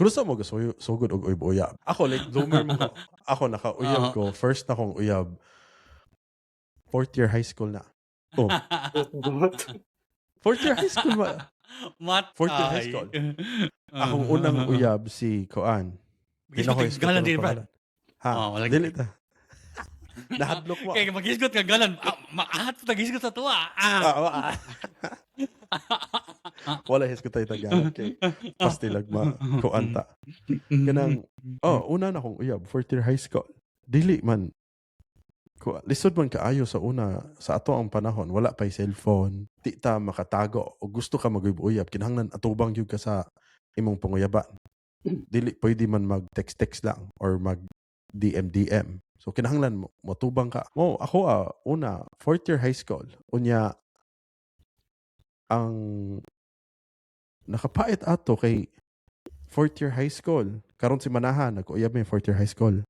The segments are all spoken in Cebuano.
Kuno mo gusto sugod og uyab-uyab. Ako, late bloomer mo ko. Ako nakauyab ko first na kong uyab, fourth year high school na. Oh, fourth year high school ba? Matay. Fourth year high school. Akong unang uyab si kuan. Di na ko Gisgot galan isgot din, ang Brad. pangalan. Ha? Oh, wala. Dili ta. Nahadlok mo. Kaya maghisgot ka galan, maahat pa tagisgot sa tuwa. Ah. Ah, ah. Wala hisgot tayo Tagalog kay pastilag ma kuan ta. Kanang oh, una na akong uyab, fourth year high school. Dili man ko lisod man kaayo sa una, sa ato ang panahon, wala pay cellphone, di ta makatago o gusto ka maguyab-uyab, kinahanglan atubang gyud ka sa imong panguyaban. Dili pwede man mag text text lang or mag DM DM. So kinahanglan mo motubang ka. Mo ako, una, fourth year high school. Unya ang nakapait ato kay fourth year high school. Karon si Manahan, nag-uyab mi fourth year high school.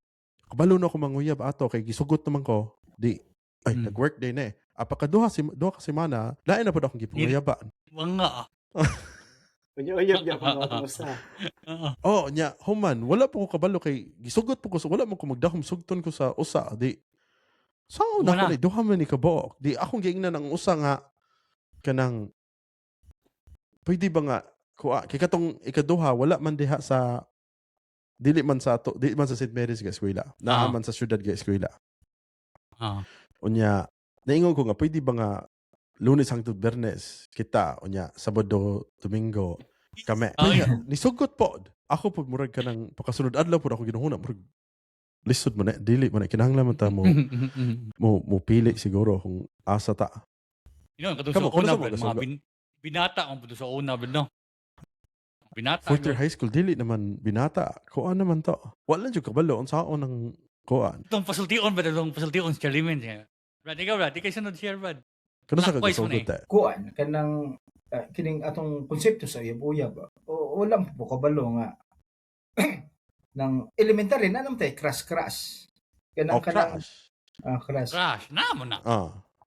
Kabalo na ako manguyab ato kay gisugot naman ko. Di ay nag-work day na eh. Apa ka duha si duha ka semana, lain na pud akong gipanguyaban. Mga. Unya-uyab gyapon mo atong usa. Oo. Oh, nya human, wala po ko kabalo kay gisugot po ko sa wala man ko magdahom, sugton ko sa usa di. Sa una Wala. ko ni duha man ni kabuok. Di akong giingnan ang usa nga kanang pwede ba nga kuha kay katong ikaduha wala man diha sa dili man sa ato, dili man sa St. Mary's ga eskwela. Naa man sa syudad ga eskwela. Unya naingon ko nga pwede ba nga Lunes hangtod Biyernes kita, unya Sabado, Domingo kami. Ay. Unya, nisugot pod. Ako pod murag kanang pakasunod adlaw pod ako ginuhuna, murag lisod man eh, dili man eh, kinahanglan man ta mo mo pili siguro kung asa ta. Katong Kamo, sa kuno una, sa mga Brad, mga gasugo. binata ang puto sa una, Brad, no? Binata. Fourth year high school dili naman binata. Kuan naman to. Wala jud kabalo unsaon ang kuan. Itong pasultion, Brad, itong pasultion sa Charlie siya. Brad, ikaw, Brad, ikaw sunod share, Brad. Kuno sa Likewise man kagasugot eh. eh. Kuan kanang kining atong konsepto sa uyab-uyab. O, wala mo po kabalo nga nang elementary na naman tayo crush crush. Kanang Oh, kanang crush. Crush Crush, na mo na.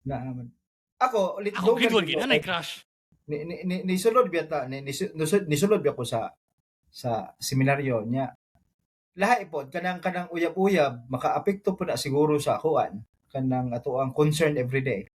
Na naman. Ako ulit Ako, grade 1, gina na crush. Ni sulod biya ta ni sulod biya ko sa seminaryo niya. Lahi pod kanang uyab-uyab makaapekto po na siguro sa kuan kanang ato ang concern everyday.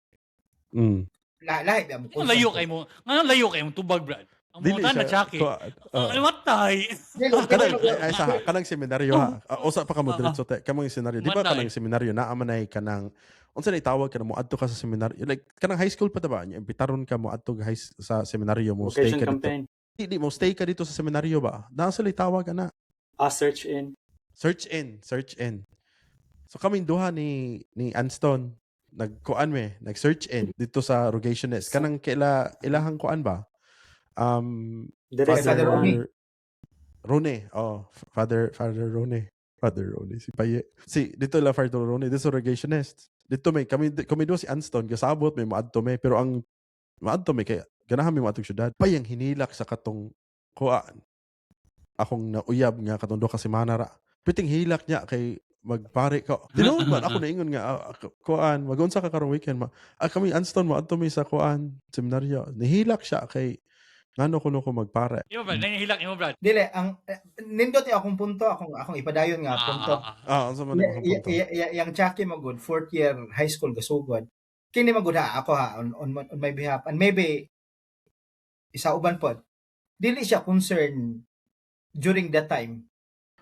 Lahi biya mo Nga concern. layo kay mo. Nga layo kay mo tubag, Brad. Ang Dili mga na siya Chucky. kuan. Ay, matay. Dili, Kanang ay sa kanang seminaryo ha. Usa pa ka mo diretso te. Kamong seminaryo. Di ba Matay. kanang seminaryo naa man ay kanang unsa na itawag ka na mo adto ka sa seminaryo, like kanang high school pa ta ba? Nya, imbitaron ka mo adto sa seminaryo, mo stay Vocation ka dito. campaign. Di, di mo stay ka dito sa seminaryo ba? Naa sila itawag ana. Ah, search in. Search in, search in. So kaming duha ni Anston nagkuan me, nag-search in dito sa Rogationist. Kanang kaila ilahang kuan ba? Dire sa Father Ronnie. Rone, oh, Father Rone. Father Rone si Paye. Si dito la Father Rone, dito sa Rogationist. Dito may kami kami duha si Anston gasabot may maadto may, pero ang maadto may kay ganahan mi maadtong syudad. Payang hinilak sa katong kuan. Akong nauyab nga katong duha ka semana ra. Piting hilak niya kay magpare ko. Tinuod man ako naingon nga kuan, magunsa ka karong weekend ma. Kami Anston maadto mi sa kuan seminaryo. Nihilak siya kay ngano kuno ko magpare. Imo, Brad, nangihilak imo, Brad. Dili ang nindot yung akong punto, akong ipadayon nga punto. Ah, unsa man ang punto? Yang Chucky magud fourth year high school gasugod. Kini magud ha ako ha on my behalf and maybe isa uban pod. Dili siya concern during that time.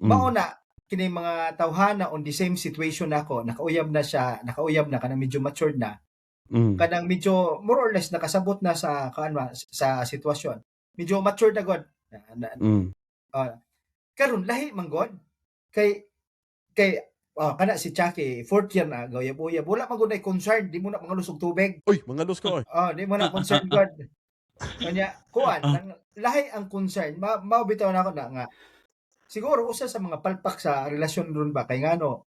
Mao na kini mga tawhana on the same situation nako, nakauyab na siya, nakauyab na kanang medyo matured na, kanang medyo more or less nakasabot na sa kaan ba, sa sitwasyon. Medyo matured na god. Karon lahi man god kay kay kana si Chucky fourth year na gayab-uyab, wala man gud ay concern, di mo na mga lusog tubig. Uy, mga lus ko oy. Oh, di mo na concern god. Kanya kuan nang lahi ang concern ma mao bitaw na ako na nga siguro usa sa mga palpak sa relasyon ron ba kay ngano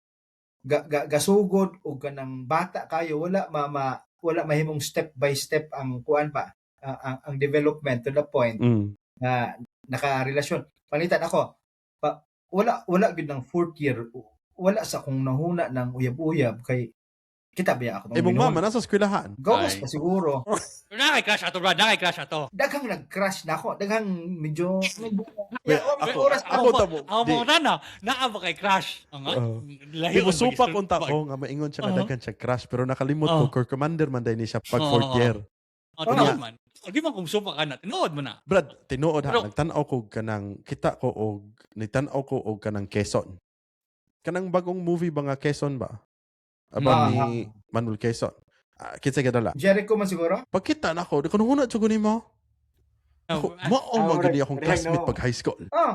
ga, gasugod og kanang bata kayo, wala ma, wala mahimong step by step ang kuan ba ang development to the point nga nakarelasyon. Panitan ako, pa, wala wala gid ng fourth year, wala sa kong nahuna ng uyab-uyab kay Kita biya ako. Imong mama nasa eskwelahan. Gawas Ay. pa siguro. Pero naa kay crush ato, Brad, naa kay crush ato. Daghang nag-crush na ako. Daghang medyo may bunga. Wait, Yeah, oh, may ako, oras ako tamo. Ako Di, mo na, naa ba kay crush? Ang Oo. lahi Di mo supak unta ko nga maingon siya nga Oo. daghan siya crush, pero nakalimot ko Oo. core commander man dai ni siya pag Oo, fourth oo. year. Oh, tinuod man. Oh, di man kung supak ka na, tinuod mo na. Brad, tinuod ha, Pero- nagtan-aw ko kanang kita ko og nitan-aw ko og kanang Quezon. Kanang bagong movie ba nga Quezon ba? About ni Manuel Quezon. Ah, kinsa gadala. Jericho man siguro? Pagkita na ako, di ko nahuna jud ko nimo. Ako, mao Ah, man gani akong murag classmate no. pag high school. Oh,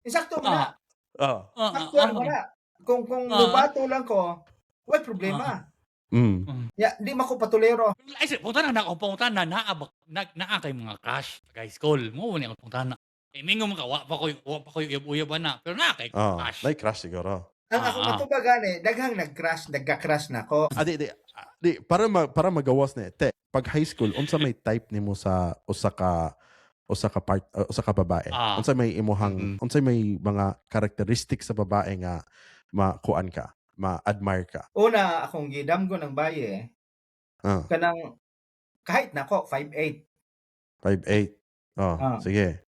insakto mo na. Ah. Sakto mo na. Kung mubato lang ko, way problema. Ya, di man ko patulero. Ay, sir, punta na na ako, punta na naa ba na, naa kay mga crush pag high school. Mo ni ako punta na. Eh mingo man ka wa pa ko uyab-uyab na, pero naa kay Ah, crush. like crush siguro. Ang ako matubagan eh, daghang nag-crush, nagka-crush na ako. Ah, di, di, ah, di, para magawas na eh. Te, pag high school, unsa may type nimo sa usa ka part usa ka babae? Unsa may imuhang unsa may mga characteristics sa babae nga makuan ka, ma-admire ka? Una, akong gidamgo ng baye, kanang kahit nako 5'8. 5'8. Oh, sige.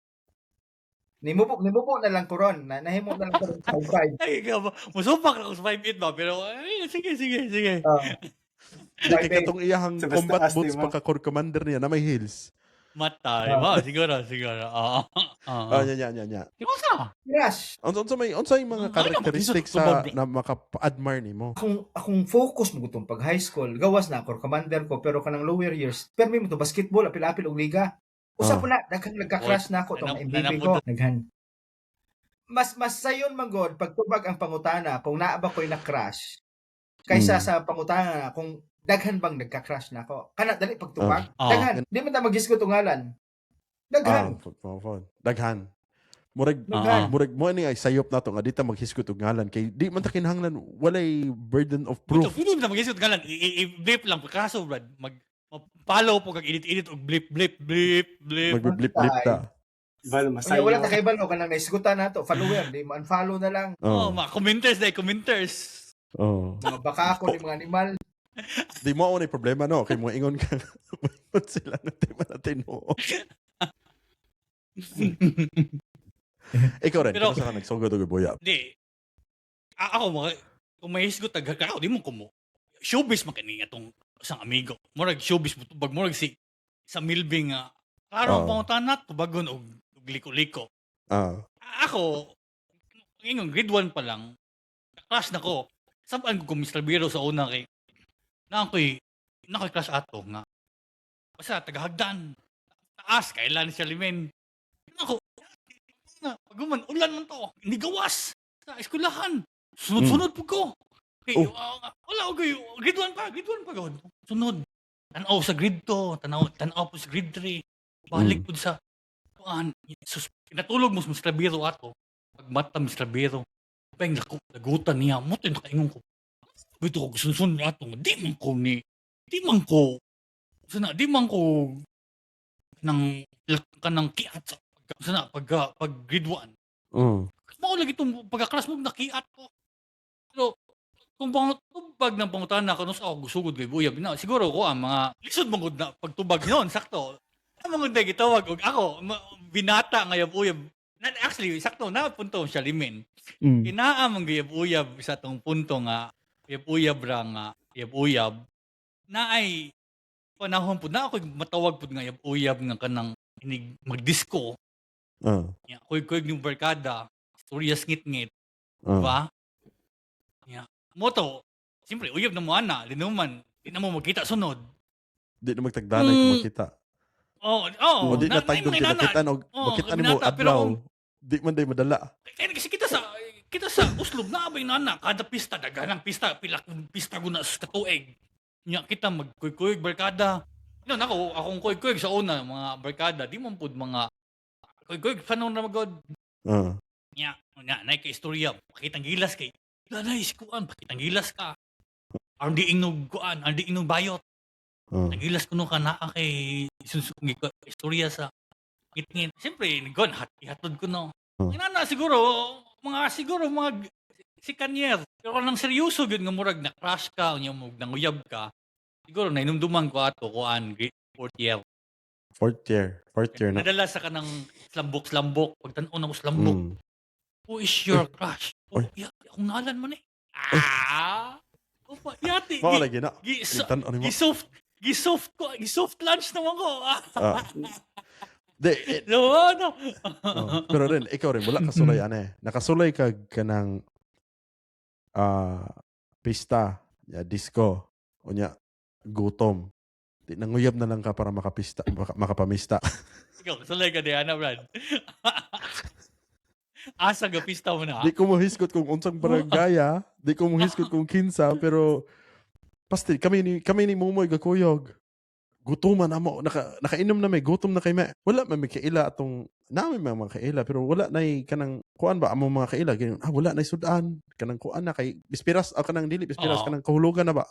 Nimubo na lang ko ron. Na, nahimo na lang ko ron 5'5. Ay, ikaw ba? Musupak na ako sa 5'8 ba? Pero, ay, sige, sige, sige. Di kay 5'8. katong iyahang So, basta combat asti boots mo. pagka core commander niya na may heels. Matay ba? Siguro, siguro. Oo. Oo. Ah, nya nya nya nya. Di ba sa? Crush. Unsa may mga Ano, characteristics maglisod sa tubag. na maka-admire nimo? Akong focus mo gutong pag high school, gawas na ako commander ko pero kanang lower years, permi mo to basketball, apil-apil og liga. Usa po na daghang nagka-crush na ako tong MVP ko. Daghan. Mas sayon man god pagtubag ang pangutana kung naa ba ko'y na-crush kaysa sa pangutana kung daghan bang nagka-crush na ako. Kana dali pagtubag. Daghan. Di man ta maghisgot og ngalan. Daghan. Daghan. Murag Daghan. murag mo ni ay sayop nato nga di ta maghisgot og ngalan kay di man ta kinahanglan, walay burden of proof. Ito, hindi na mag-isip ka lang. I-blip lang. Kaso, Brad, mag follow po kag edit-edit og blip, blip, blip, blip. Magbi-blip-blip ta. Bal, Unya, masayo. wala ta kay balo kanang naisgutan nato, follower, di mo unfollow na lang. Oh, Oh. mga commenters dahil commenters. Oh. Mga baka ako ni mga animal. Di mo ako na problema no kay mo ingon ka moingon sila nga di man natin tinuod. Ikaw rin, Pero- pero, ka nagsugod og buyab? Di. Ako, mga, kung may hisgot, tagka ako, di mo kumo. Showbiz man kini atong isang amigo. Murag showbiz mo tubag, murag si sa Milby nga. Klaro ang pangutana, tubagon og liko-liko. Ako, ingon, grade 1 pa lang, class na ko. Sabaan ko Mr. Biro sa una kay na ako'y na ako'y class ato nga. Basta tagahagdan. Taas kailan siya limen. Ako na paguman ulan man to. Hindi gawas sa eskwelahan. Sunod-sunod po ko. Kay, wala ko kayo. Grade 1 pa, grade 1 pa gud. Sunod. Tanaw sa grade 2, tanaw po sa grade 3. Balik po sa kuan. Sus, natulog mo sa Mr. Biro ato. Pag mata Mr. Biro, peng lako, lagutan niya. Mo to nakaingon ko. Bito ko sunsun ato. Di man ko ni, di man ko, sana, di man ko nang kanang kiat sa sana pag grade 1. Mao lagi itong pagka-class mo nakiat ko. Pero kung tubag ng pangutana kung sa ako gusugod kay buyab na siguro ko ang mga lisod man gud na pagtubag noon sakto. Ang mga day gitawag og ako binata nga uyab. Na, actually sakto na punto siya limin. Inaa man gayab uyab sa tong punto nga uyab ra nga uyab na ay panahon pud na ako matawag pud nga uyab nga kanang inig magdisko. Ya, kuy-kuy yung barkada, storyas ngit-ngit, ba? Ya. Mo to, siyempre uyab na mo ana, linuman, di na mo magkita sunod. Di na magtagdanay kung makita. Oo, oo. O di na tagdong may inana. kinakitaan og Oo, makita nimo binata, pero adlaw. Di man day madala. Kaya kasi kita sa uslob na abay nana kada pista daghanang pista pila pista guna sa katuig. Nya kita magkuy-kuyog barkada. No, nako akong kuy-kuyog sa una mga barkada di man pud mga kuy-kuyog panon ra magod. Nya, nya nay kay istorya pakitang gilas kay lanay si kuan pakitang gilas ka. Aron di ingnog kuan, aron di ingnog bayot. Nagilas kuno ka naa kay susungi ko istorya sa ngit-ngit. Siyempre, gon hat ihatod ko no. Inana siguro mga Second year. Pero nang seryoso gyud nga murag na crush ka unya mo nanguyab ka. Siguro nainumduman ko ato kuan grade fourth year. Fourth year. Fourth year na. Nadala sa kanang slambok-slambok. Pagtan-on ako slambok. Who is your crush? Oh, Oy. ya, akong ngalan man eh. Ah! Opa, yati. Mao lagi na. Gi, Tan ano mo? gi soft ko, gi soft lunch naman ko. Ah. Ah. Di, eh, No, ano? oh. Pero rin, ikaw rin, wala kasulay ane. Nakasulay ka kanang pista, ya, disco, unya, gutom. Di, nanguyab na lang ka para makapista, makapamista. Ikaw, sulay ka di, ana, Brad. Asa ga pista mo na? Di ko mohisgot kung unsang barangaya, di ko mohisgot kung kinsa, pero pasti kami ni Mumoy gakuyog. Gutoman na mo, nakainom na may gutom na kay me. Wala man may kaila atong namin mga kaila pero wala nay kanang kuan ba among mga kaila ganyan, ah, wala nay sudan kanang kuan na kay bispiras ah, kanang dili bispiras Oo. kanang kahulugan na ba.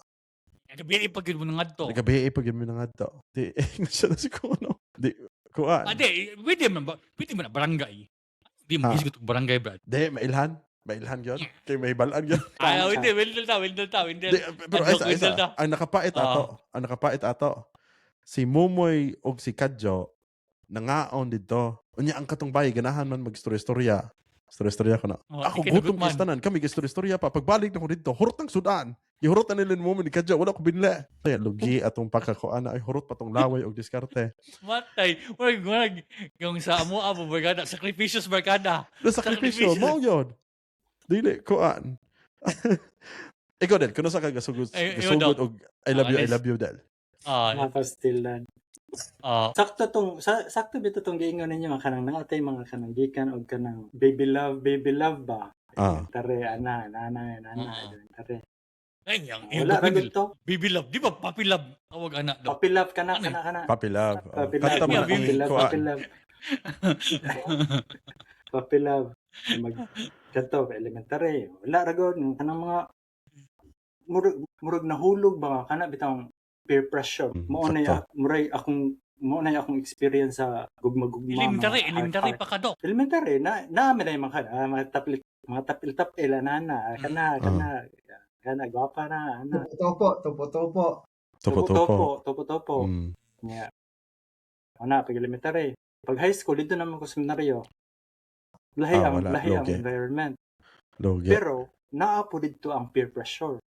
Nagabi pa gyud mo na ngadto. Nagabi pa gyud mo na ngadto di siya na si kuno di kuan. Ah, di, pwede man ba? Pwede man na barangay. Di mo Ah. hisgot og barangay, Brad. Di mailhan gyud kay may balaan gyud. Ah, hindi, windel ta, windel ta, windel. Di, pero Adlok isa, isa, windel ta. ang nakapait ato, ang nakapait ato, si Mumoy og si Kadjo, nangaon dito. Unya ang katong bayi, ganahan man mag-istorya-istorya. Istorya-istorya ko na. Oh, Ako di gutom kinagut man. kay tanan, kami istorya-istorya pa. Pagbalik na ko dito, hurot ang sudan. Gihurot na nila ni Mumoy ni Kadjo, wala ko binle. Kaya lugi atong pagkakuan ay hurot pa tong laway og diskarte. Matay. Murag, murag, yung sa amo amo barkada, sacrificious barkada. Na sakripisyo, Sakripisyo. mao yun. Dili, kuan. Ikaw Del, kuno sa ka gasugod, Ay, gasugod ikaw, og I love you, I Anis. love you, Del. Ah, Mga pastilan. ah, Sakto tong sakto bito tong giingon ninyo mga kanang naatay mga kanang gikan og kanang baby love ba. Ah. Tare ana ana ana ana tare. Ay, yang, Wala ra gud to. Baby love, di ba puppy love? Tawag anak daw. Puppy love kana Ano eh? kana kana. Puppy love. Oh. Puppy love, Kanta mo na Puppy ni puppy love, kuan. puppy love. Puppy love. Mag kadto elementary. Wala ra gud kanang mga murag nahulog ba nga kana bitang peer pressure. Mao na Sakto. muray akong mao na akong experience sa gugma-gugma. Elementary, mga elementary heart-heart. pa ka, dok. Elementary na naami na yung mga mga tapil mga tapil-tapil ana na kana kana kana gwapa na ana. Topo, topo, topo. Topo-topo. Topo-topo. Yeah. Ana pag elementary. Pag high school dito naman ko seminaryo. Lahi Ah, ang wala. lahi ang Logi. environment. Logi. Pero naa po dito ang peer pressure.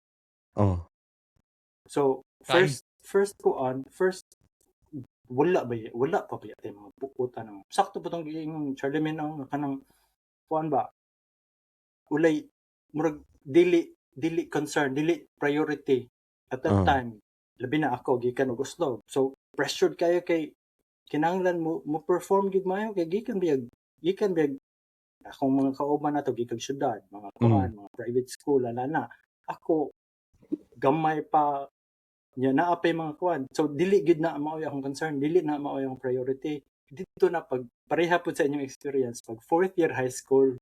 Oh. So Time. first first ko on first wala ba wala pa ba yata yung mga bukutan ng sakto po tong giingon Charlemagne ang kanang kuan ba ulay murag dili dili concern dili priority at that time labi na ako gikan og Oslo, so pressured kayo kay kinahanglan mo mo perform gid maayo kay gikan biyag akong mga kauban nato gikan syudad, mga kuan, mga private school ala na ako gamay pa nya naa pay mga kuan, so dili gid na maoy akong concern, dili na maoy akong priority dito na. Pag pareha pud sa inyong experience, pag fourth year high school,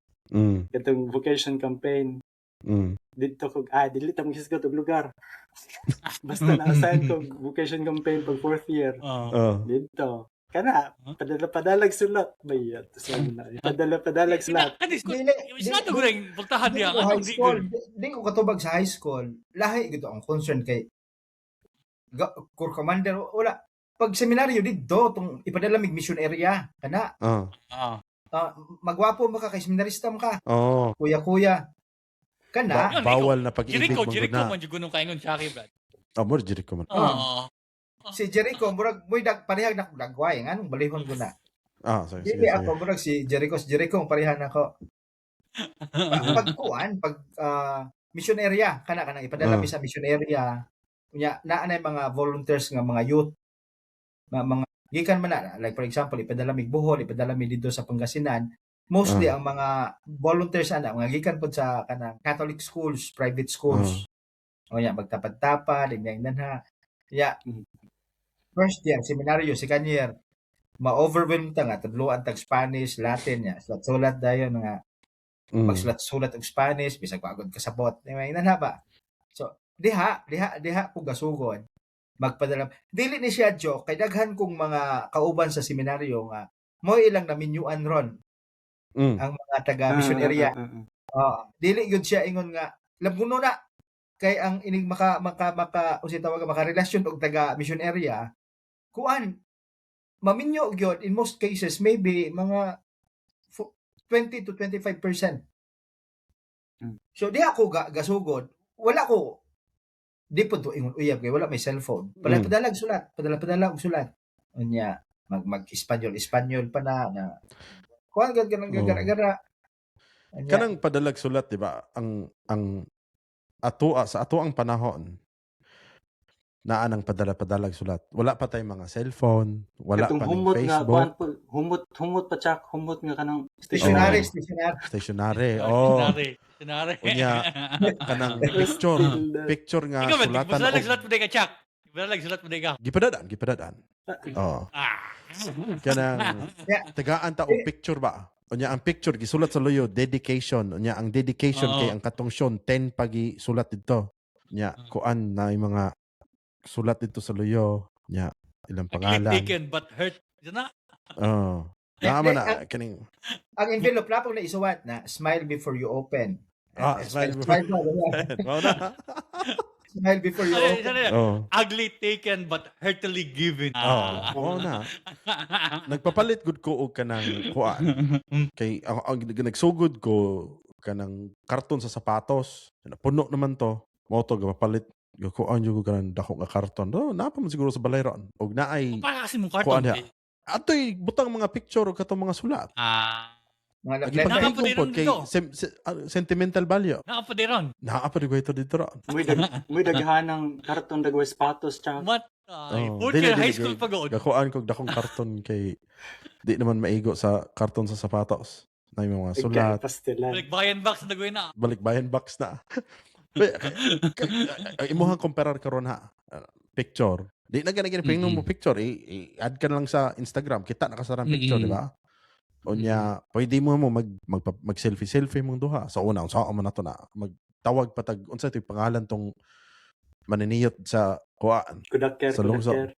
katong vocation campaign dito ko dili ta maghisgot og lugar, basta na-assign ko vocation campaign pag fourth year. Ah. Oh. Dito kana Huh? padala padalag sulat ba so, na padala padalag sulat. Kanis ko, Dili, is na to rin, pultahan di niya. ko Anong high di school, gud? di ko katubag sa high school, lahi gito ang concern kay corps commander wala. Pag seminaryo didto tong ipadala mig mission area kana. Ah. Ah. Ah, magwapo mo ka kay seminarista mo ka, Oh. kuya-kuya. Kana Yun, Bawal na pag-ibig Jericho, mo Jericho na. man jud gunong kaingon Chucky, Brad. Ah, mo Jericho man. Ah. Si Jericho murag moy dag parehag na dagway nganong balihon ko na. Ah, sorry, sige, Dili sige. ako murag si Jericho ang parehan ako. Pag kuan, pag mission area kana kana ipadala mi sa mission area. Unya naa na mga volunteers nga mga youth mga gikan man na, like for example ipadala mig Bohol, ipadala mi didto sa Pangasinan. Mostly ang mga volunteers ana mga gikan pod sa kanang Catholic schools, private schools. Unya magtapad-tapad, ingnan ha. Ya. First year seminaryo, second year ma-overwhelm ta nga tudloan tag Spanish, Latin nya. Sulat-sulat dayon nga magsulat-sulat og Spanish bisag wa gud kasabot. Di ba ingnan ha ba? So diha ko gasugod magpadala. Dili ni siya joke kay daghan kong mga kauban sa seminaryo nga mo ilang naminyuan ron ang mga taga mission area. Ah, dili gyud siya ingon nga labguno na kay ang inig maka maka maka unsay tawag, maka relasyon og taga mission area, kuan, maminyo gyud in most cases, maybe mga 20 to 25%. So di ako gasugod, wala ko, di po to ingon uyab kay wala may cellphone. Padala padalag sulat, padala padala og sulat. Unya mag mag Espanyol Espanyol pa na na kuan gud kanang gara-gara. Unya, Kanang padalag sulat, di ba? Ang atoa sa ato ang panahon naa nang padala-padalag sulat. Wala pa tay mga cellphone, wala Katong pa ning humot nga Facebook, kuan po, humot humot pa, chak, humot nga kanang stationary, Oh. stationary. Stationary. Oh. Stationary. Stationary. Unya, kanang picture, picture nga Ikaw ba, sulatan sulat og sulat mo ka, Chak. Sulat sulat mo ka. Gipadadaan, gipadadaan. Oh. Ah. Kanang tagaan ta og picture ba? Unya ang picture gisulat sa luyo, dedication. Unya ang dedication kay ang katong Sean 10 pagi sulat didto. Unya kuan na yung mga sulat didto sa luyo. Unya ilang pangalan. Taken but hurt. Diyan na. Oh. Naa man na kaning Ang envelope na pong naisuwat na "Smile before you open." Ah, Eh, "Smile before-" smile, smile, Mao na. "Smile before you Ano, open." ano, Oh. "Ugly taken but heartily given." Oh, mao na. Nagpapalit gud ko og kanang kuan kay ang nagsugod ko kanang karton sa sapatos. Puno naman to. Mao to gapapalit gakuan jud ko kanang dako nga karton. Oh, naa pa man siguro sa balay ron. Og naay Para kasi mong kuan karton. diha. Eh. Atoy butang mga picture og katong mga sulat. Ah. Mga Lagi letter. Naa pa pagkaigong din pod kay dito. sentimental value. Naa pa ron. Naa pa di ko ito dito ron. Muy daghanang karton dagway sapatos, chak. Mat. Ay, Oh, fourth dili, year dili, high school kay pa gud. Gakuan kog dakong karton kay di naman maigo sa karton sa sapatos. Na yung mga sulat, Pastilan. Balik bayan box na gawin na. Balikbayan box na. Be, ang imuhang comparar karon ha, picture. Di na gani gani mo picture, i-add ka na lang sa Instagram, kita na ka sa picture, di ba? Unya, pwede mo mo mag, mag, mag selfie selfie mong duha. Sa una, unsa man nato na magtawag patag unsa ito'y pangalan tong maniniyot sa kuan Kudaker, sa lungsod. kudaker.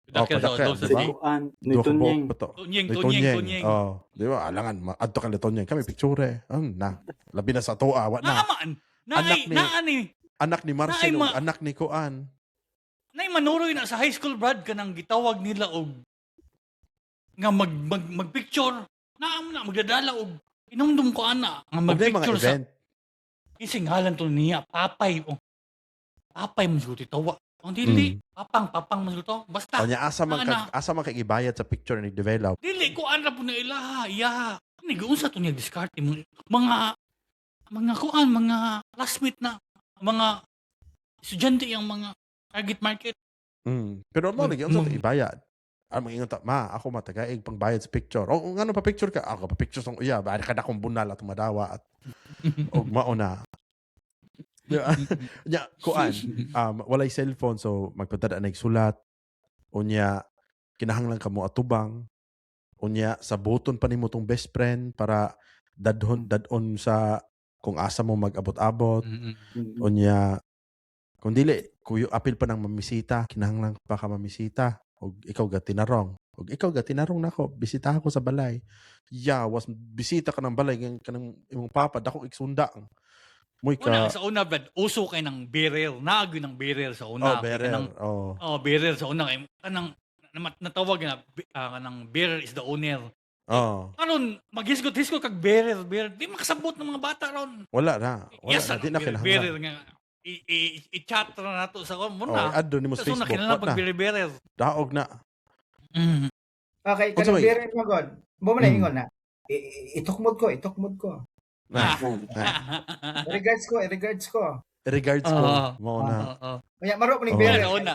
Oh, Dakil sa kudaker, lungsod. Si diba? kuan, Duha ka buok ni Tunying. pa to. Tunying, Ni tunying, tunying. Oh, di ba? Alangan, adto ka Letonyeng. Kami picture eh. Ang na. Labi na sa atoa, wa na. Naaman. Anak Naay, naan eh. Anak ni Marcel Naay ug anak ni Kuan. Nay manuroy na sa high school, Brad, kanang gitawag nila og nga mag mag magpicture. Naam na magdadala og inumdum ko ana nga Ug na yung mga magpicture sa event. ising ngalan to niya, Papay, oh. Papay man siguro tawa. Ang dili, papang papang man siguro to. Basta O niya asa man Ana. ka asa man kay ibayad sa picture ni develop. Dili ko ana po na ilaha, iya. Ni unsa to niya diskarte mo mga kuan, mga classmate na mga estudyante yung mga target market. Pero mo lagi unsa to ibayad. Ang mga ingon ta, "Ma, ako matagaig pang bayad sa picture." "O ngano pa picture ka?" "Ako pa picture sa iya, ba kada akong bunal at madawa at og mao na." Di ba? Nya kuan, walay cellphone so magpadala na sulat. Unya kinahanglan ka mo atubang. Unya sa buton pa nimo tong best friend para dadhon dadon sa kung asa mo mag-abot-abot. Unya kung dili kuyo apil pa ng mamisita, kinahanglan pa ka mamisita og ikaw ga tinarong. Og ikaw ga tinarong nako, bisita ako sa balay. Ya, was bisita ka ng balay kanang imong papa dako iksunda. Muy Una, ka sa una, Brad, uso kay ng bearer. Naagyo ng bearer sa una. Oh, bearer. Kanang, Oh. oh, bearer sa una. Kay kanang natawag na kanang bearer is the owner. Oh. Karon maghisgot-hisgot kag bearer, bearer. Di makasabot ng mga bata ron. Wala na. Wala Yes, na, di na bearer, kinahanglan. bearer nga i-chat ra nato sa kon mo Oh, na. i-add do nimo sa So na Facebook. kinahanglan Wa pag na. bearer bearer. Daog na. Okay, Unsa kanang may- bearer mo god. Mo man na ingon na. Itukmod ko, itukmod ko. Na. Regards ko, regards ko. Regards ko. Mao na. Oo. Kaya maro pa ning Oh. bearer. Una, una.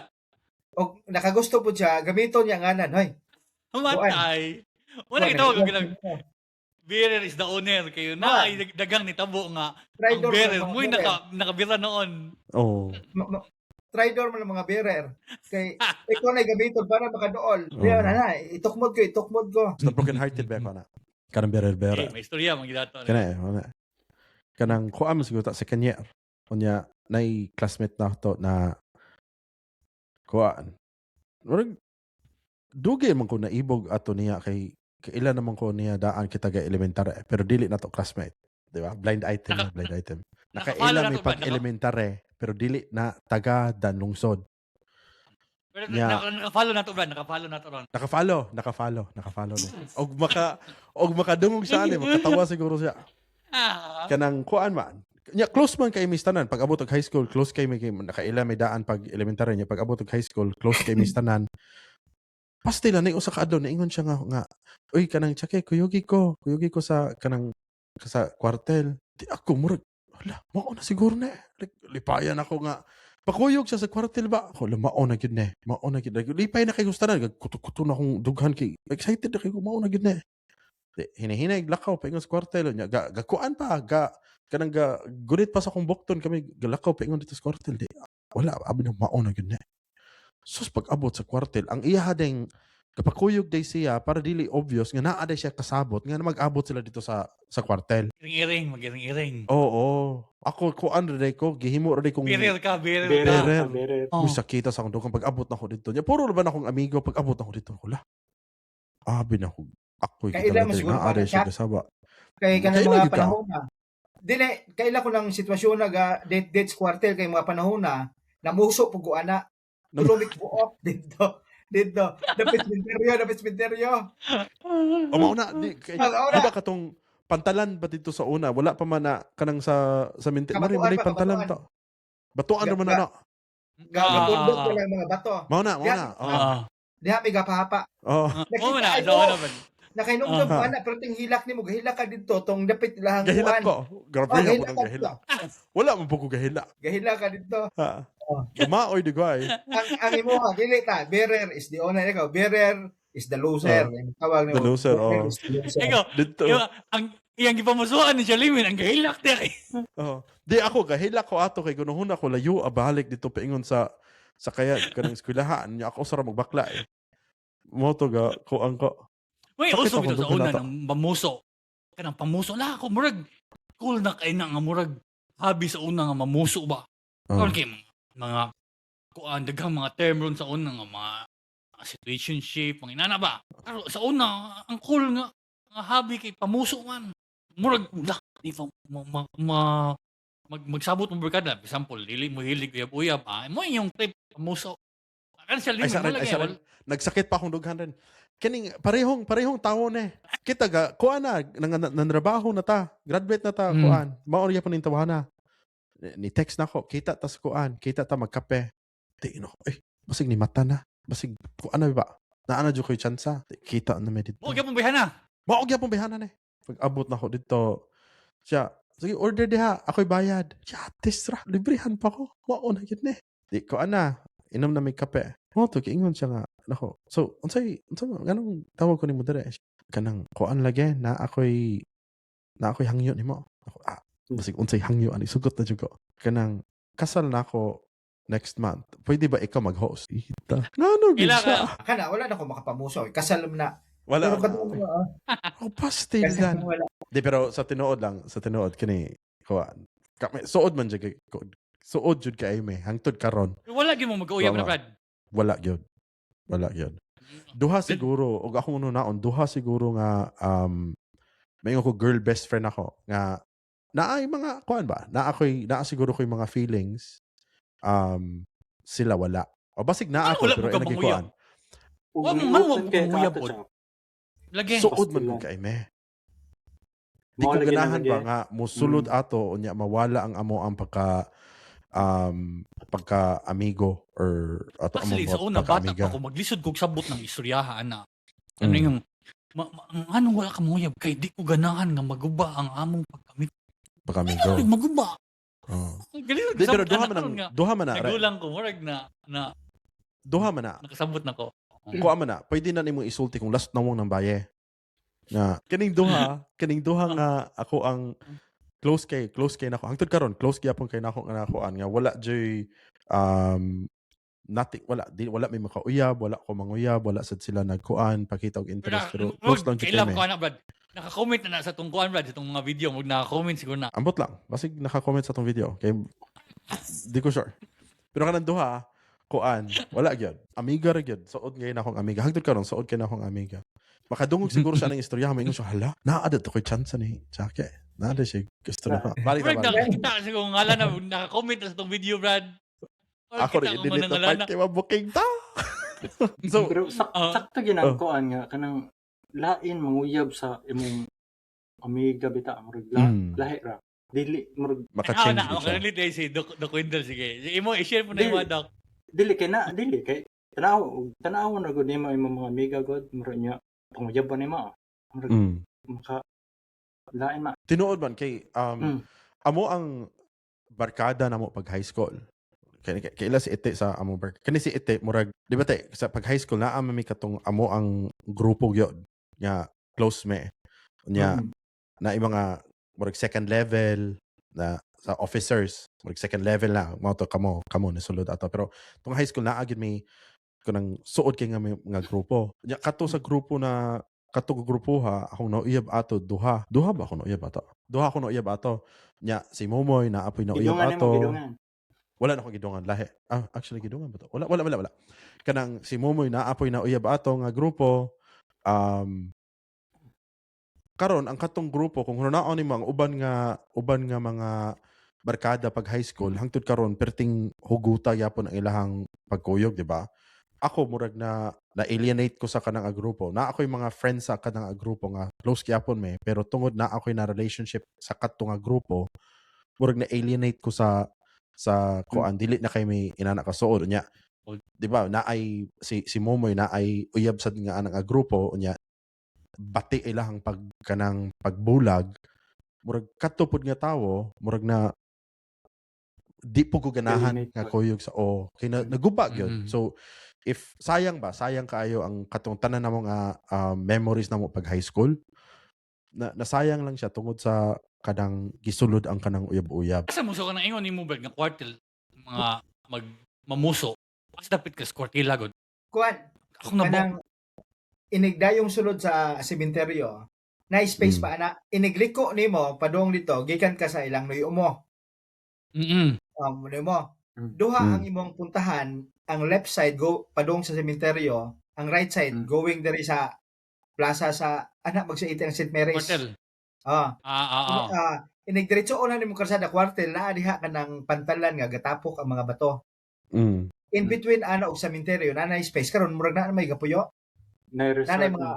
Og nakagusto po siya, gamiton niya ngalan, hoy. Matay. Wala Kuan, gitawag og regards kanang ko. bearer is the owner kayo na ay dagang nitabo nga ang Traidor man bearer ang mga mo'y bearer. nakabira noon. Oh. Traidor man ang mga bearer. Kay ikaw na gamiton para makadool. Oh. Di na na, itukmod ko, itukmod ko. Sa broken hearted ba ko na. Kanang bearer Eh, bearer. may istorya man gyud ato. Kana eh, wala. Kanang kuan mo siguro ta second year. Unya nay classmate na to na kuan. Murag dugay man ko naibog ato niya kay kailan naman ko niya daan kita ga elementary pero dili na to classmate. Di ba? Blind item na, blind item. Naka-follow Nakaila na mi to ba? Pag elementary, pero dili na taga Danlungsod. Pero Nya. naka-follow na to, Brad. Naka-follow na to ron. Naka-follow, naka-follow, naka-follow na. Og makadungog sa ani, makatawa siguro siya. Kanang kuan man. Nya close man kay mis tanan pag abot og high school, close kay mi kay nakaila may daan pag elementary nya, pag abot og high school, close kay mis tanan. Pastil na usa ka adlaw niingon siya nga, "Uy, kanang tsake, kuyugi ko sa kanang sa kwartel." Di ako murag, hala, mao na siguro na. Like, lipayan ako nga pakuyog siya sa kwartel ba? Ako, hala, mao na gyud na. Mao na gyud. Like, lipay na kay gusto na. Kuto-kuto na akong dughan kay excited na kay ko, mao na gyud na. Di, hinahinay lakaw paingon sa kwartel nya, ga gakuan pa ga kanang ga gunit pa sa akong bukton kami galakaw paingon dito sa kwartel. Di wala, abi na, mao na gyud na. Sus, pag abot sa kwartel, ang iya ding kapakuyog day siya para dili obvious nga naa day siya kasabot nga mag-abot sila dito sa kwartel. Iring-iring, mag-iring-iring. Oo, ako kuan ra day ko, gihimo ra day kong Bearer ka, bearer ka. Bearer. Bearer. Bearer. Oh. Uy, sakita sa akong dugang pag abot na ko dito. Nya puro ra ba na akong amigo pag abot na ko dito. Wala. Abi na ko. Ako'y Kaila mo kita siguro naa day para siya kasaba. Kay kanang Kaila mga gyud ka. panahon na. Dili, kaila ko ng sitwasyon na ga date date sa kwartel kay mga panahon na namuso pug ko ana. Tulumik buok didto. Didto. Dapit sementeryo, dapit sementeryo. O mao na di kay Ah, mao na. di ba katong pantalan ba dito sa una, wala pa man na kanang sa minti mari Kabatuan mari pa, pantalan kabatuan. to. Batuan ra man na. Ga gapundot ko lang mga bato. Mao na, mao na. Oh. Diha may gapahapa. Oh. Oo na, Nakita so ko. ano ba? Nakahinumdum ko ana pero ting hilak nimo, gahilak ka didto tong dapit ilahang Gahilak kuan. ko. Grabe Oh, ako gahilak ng ka gahilak. didto. Wala man po ko gahilak. Gahilak ka didto. Ha. Oh. Maoy di ko ay. Ang imo ha, dili ta, bearer is the owner, ikaw bearer is the loser. Ang tawag nimo. The loser, Bearer oh. is the loser. Ikaw, Dito. ikaw, ang iyang gipamusuan ni Charlemagne, ang gahilak di kay. Oh. Di ako gahilak ko ato kay gunuhon ako layo abalik dito paingon sa kaya kanang eskwelahan nya ako sa magbakla eh. Mo to ga ko ang ko. May Sakit uso akong bitaw sa dugan una ato. ng mamuso. Kanang pamuso la ako murag cool na kay na nga murag habi sa una nga mamuso ba. Oh. Karon kay mga kuan daghang mga term ron sa una nga mga situationship, mga inana ba. Pero sa una ang cool nga habi kay pamuso man. Murag la di pa magsabot mo barkada. Example, dili mo hilig uyab-uyab, ah, mo yung trip pamuso. Kan siya Ay limi sa mo rin, ay lagi. sa rin. Nagsakit pa akong dughan rin. Kining parehong tawo ne. Kita ga kuan na nang nanrabaho na ta. Graduate na ta kuan. Mao ra gyapon ning tawhana. Ni text na ko, kita ta sa kuan, kita ta magkape. Di no, eh basig ni mata na. Basig kuan na ba? Naa na jud ko'y tsansa. Di, kita na mi didto. Mo gyapon bayhana. Mao gyapon bayhana ne. Pag abot na ko didto, siya, "Sige, order diha, ako'y bayad." Siya, ra, librehan pa ko. Mao na gyud ne. Di ko ana, inom na may kape. Mo to giingon siya nga, nako. So, unsay nganong tawag ko nimo dire? Kanang kuan lagi na ako'y hangyo nimo. Ako, ah, basig unsay hangyo ani, sugot na jud ko. Kanang kasal na ako next month. Pwede ba ikaw mag-host? Ita. Ngano gyud Ila siya? Kana wala na ko makapamuso. Kasal man na. Wala. Pero katong Oh, pastil kasal dan. wala. Di pero sa tinuod lang, sa tinuod kini kuan. Kami suod man jud suod jud kay me hangtod karon. Wala gyud mo mag-uyab na Tama. Brad. Wala gyud. Wala gyud. Duha siguro og akong unaon, duha siguro nga maingon ko girl best friend ako nga naay mga kuan ba? Naa ko'y naa siguro ko'y mga feelings, sila wala. O basig naa Ano ako wala pero mo ka ay nagikuan. Ug Wa mo- liutan wa mo kay manguyab kato pod. siya. Lagi. Suod man gud kay me. Di Mao ko lagi na ganahan lagi. ba nga musulod ato unya mawala ang amo ang pagka amigo or ato Actually, among sa una, bata pagka-amiga. pa ako, maglisod kog sabot ng istoryaha, ana. Ano yung, ang anong wala ka manguyab, kay di ko ganahan nga maguba ang among pagkamit. Pagka-amigo. Ano, maguba? Oh. Ganito, Di, pero kasabot duha ana man ang karon nga. duha man na re. Nagulang ko, murag na, Duha man na. nakasabot na ko. Kuha man na. Pwede na nimo isulti kung last nawong ng baye. Na kaning duha nga ako ang close kay nako. Hangtod karon close gyapon kay nako nga nakuan nga wala joy nothing, wala di, wala may makauyab, wala ko manguyab, wala sad sila nagkuan pakita og interest, pero close lang jud Kailan kami. ko ana, Brad. Naka-comment na sa tong kuan, Brad, sa tong mga video, murag naka-comment siguro na. Ambot lang. Basig naka-comment sa tong video. Kay di ko sure. Pero kanang duha, kuan, wala gyud. Amiga ra gyud. Suod ngayon akong amiga. Hangtod karon suod kay na akong amiga. Makadungog siguro siya ng istorya, maingon siya, "Hala, naa to ko'y chance ni Chucky. Naa siya gusto na." Balik Murag na balik. nakakita kasi kung ngala na naka-comment na sa tong video, Brad. Murag Ako kita rin kung i-delete na manangala part na. kay mabuking ta. So, Pero sakto Oh. ginang kuan nga kanang lain manguyab sa imong amiga bita, murag lahi ra. Dili murag Ah, maka-change na, gud siya. makarelate eh si Doc Wendell, sige. Imo, i-share mo na Dili. yung Doc. Dili kay na dili kay tanaw tanaw na gud nimo imong mga amiga gud, murag nya panguyaban nimo. Murag maka lain ma. Tinuod man kay amo ang barkada namo pag high school. Kay kaila si Ite sa amo barkada. Kani si Ite murag di ba te sa pag high school naa man mi katong amo ang grupo gyud nga close me. Nya na yung mga murag second level na sa officers, murag second level na mao to kamo kamo nisulod ato, pero tong high school naa gyud may kanang suod kay nga may nga grupo. Nya kato sa grupo na kato grupo ha, akong nauyab ato duha. Duha ba ako nauyab ato? Duha ako nauyab ato. Nya si Momoy na apoy nauyab Gidungan nimo ato. gidungan. Wala na akong gidungan lahi. Ah, actually gidungan ba to? Wala, wala, wala, wala. Kanang si Momoy na apoy nauyab ato nga grupo. Karon ang katong grupo, kung hunaon nimo ang uban nga mga barkada pag high school hangtod karon perting huguta gyapon ang ilahang pagkuyog, di ba? Ako murag na na-alienate ko sa kanang grupo. Na ako'y mga friends sa kanang grupo nga close gyapon me, pero tungod na ako'y na relationship sa kadto nga grupo, murag na-alienate ko sa kuan, dili na kay may inana kasuod nya. Di ba naay si si Momoy na ay uyab sad nga anang nga grupo, unya bati ilahang pag kanang pagbulag, murag kadto pod nga tawo murag na di po ko ganahan Alienate nga po. kuyog sa o kay na, naguba gyud. So if sayang ba, sayang kaayo ang katong tanan namo nga memories namo pag high school na nasayang lang siya tungod sa kanang gisulod ang kanang uyab-uyab. Asa muso ka nang ingon nimo, Brad, nga kwartel mga mag mamuso. Asa dapit ka sa kwartila god. Kuan, Ako na ba? kanang inigdayong sulod sa sementeryo, na space pa ana, inigliko nimo padung dito gikan ka sa ilang nuyo mo. Nuyo mo. Duha ang imong puntahan, ang left side go padung sa sementeryo, ang right side going diri sa plaza sa anak magsaiti ang St. Mary's. Kwartel. Ah. Ah, ah, ah. Inigdiretso na nimo karsada kwartel naa diha kanang pantalan nga gatapok ang mga bato. In between ana og sementeryo na space karon murag na may gapuyo. Na resort. Nanay mga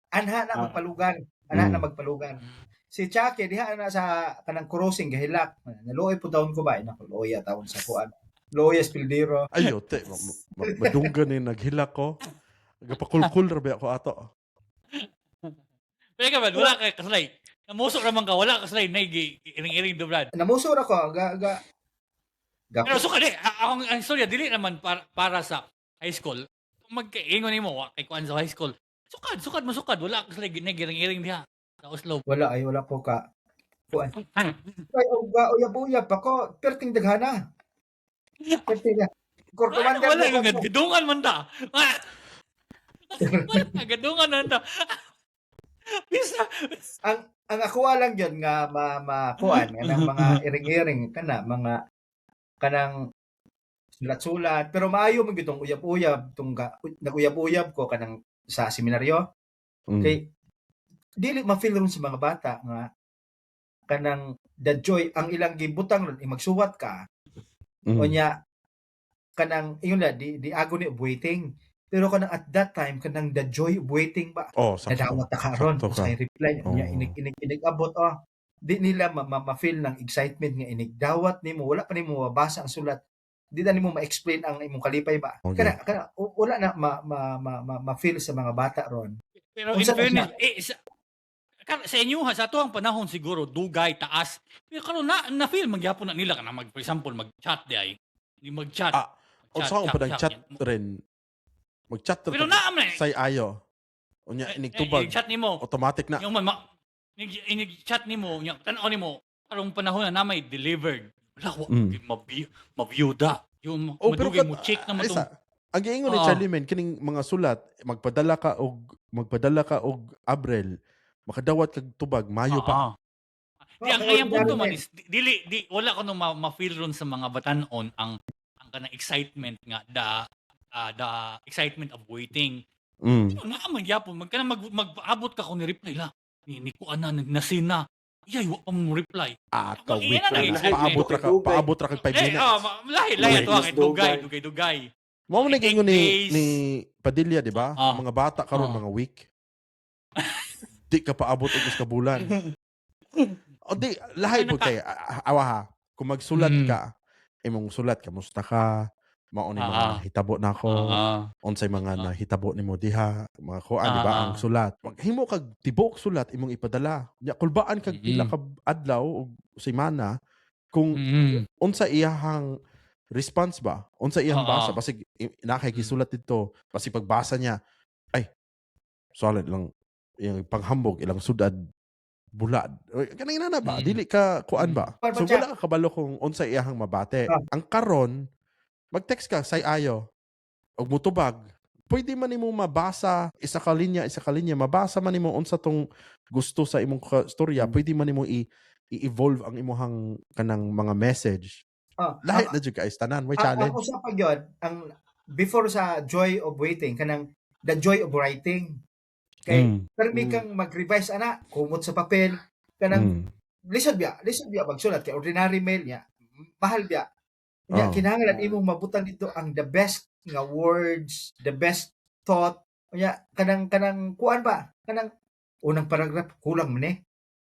anha na magpalugan, anha na magpalugan. Si Chucky diha na sa kanang crossing gahilak. Naluoy po taon ko ba? Ay, naku, luoy taon sa kuan. Luoy Spildero. Ayo te, madunggan ni naghilak ko. Gapakulkul ra ba ako ato. Pero ka, Brad, wala ka kaslay. Namuso ra man ka, wala ka kaslay na iring-iring do, Brad. Namuso ra ko ga ga ga Pero suka di, akong ang istorya dili naman para sa high school. Kung magkaingon nimo wa kay kuan sa high school. Sukad, sukad mo sukad, wala ka kaslay giring-iring diha sa Oslo. Wala ay wala ko ka kuan. Ay og uyab-uyab pa ko, perting daghana. Perting na. Corps Wala, commander wala na yung ko. gadungan man ta. Wala gadungan man ta. Bisa. Ang ako lang yun nga ma, ma kuan kanang mga iring-iring kana mga kanang sulat-sulat, pero maayo man gyud tong uyab-uyab tong nag-uyab-uyab ko kanang sa seminaryo kay dili ma-feel ron sa mga bata nga kanang the joy ang ilang gibutang ron magsuwat ka. Unya kanang ingon na di agony of waiting, pero kanang at that time kanang the joy of waiting ba. Oh, sakto. Nadawat ta karon Sakto ka. sa reply niya, Oo. Inig inig inig abot, oh, di nila ma-feel ng excitement nga inig dawat nimo, wala pa nimo mabasa ang sulat, di na nimo ma-explain ang imong kalipay ba. Kana kana wala na ma-feel sa mga bata ron. Pero in Unsa na fairness, eh, sa inyo ha, sa atuang panahon siguro dugay taas. Pero karon na na feel magyapon na nila kana mag, for example, mag-chat di ay. Di mag-chat. Ah, unsa akong padang chat rin. Mag-chat rin. Pero naa man eh. Say ayo. Unya Eh, inig tubag eh, chat nimo. automatic na. Yung man inig chat nimo, nya tan-aw nimo karong panahon na na may delivered. Wala wa mabiyuda. Yung Oh, pero madugay mo check naman ay, tong ang giingon ni Charlie men kining mga sulat magpadala ka og Abril, makadawat kag tubag Mayo pa. Di ang Oh, kayang punto man ordinary. is dili di wala ko no ma-feel ron sa mga batan-on ang kanang excitement nga the excitement of waiting. Naa man gyapon mag kanang mag-abot ka kung ni reply la. Ni kuan na na-seen na. Iyay, wa pa mo reply. Ah, Ako, ka weak iyan na na. nag-excitement. Paabot ra ka, paabot ra kag 5 Eh, minutes. oh, lahi lahi Wait, to mas kay dugay, dugay. dugay dugay. Mao man Eight nag-ingon ni days. ni Padilla, di ba? Ah. Mga bata karon Ah. mga weak. Di ka paabot og usa ka bulan. O di lahi Ay, pud kay awa ha. Kung magsulat ka, imong sulat kamusta ka? Mao ni mga hitabo nako, unsay mga nahitabo nimo diha, mga kuan, di ba, ang sulat. Maghimo kag tibuok sulat imong ipadala. Nya kulbaan kag pila ka adlaw og semana kung unsa iyahang response ba? Unsa iyang basa? Basig naa kay gisulat didto, basig pagbasa niya, ay, solid lang iyang panghambog, ilang sudad bulad. Uy, kanang inana ba? Dili ka kuan ba? Kuan ba So siya? wala ka kabalo kung unsa iyahang mabate. Ang karon, mag-text ka say ayo og mutubag. Pwede man nimo mabasa isa ka linya, isa ka linya, mabasa man nimo unsa tong gusto sa imong storya, pwede man nimo i-evolve ang imong kanang mga message. Lahi na jud guys, tanan may Ang challenge. usa pa gyud, ang before sa joy of waiting, kanang the joy of writing. Kay permi kang mag-revise ana, kumot sa papel, kanang lisod biya magsulat kay ordinary mail niya. Mahal biya. Nya kinahanglan imong mabutang dito ang the best nga words, the best thought. Nya kanang kuan ba? Kanang unang paragraph kulang man eh.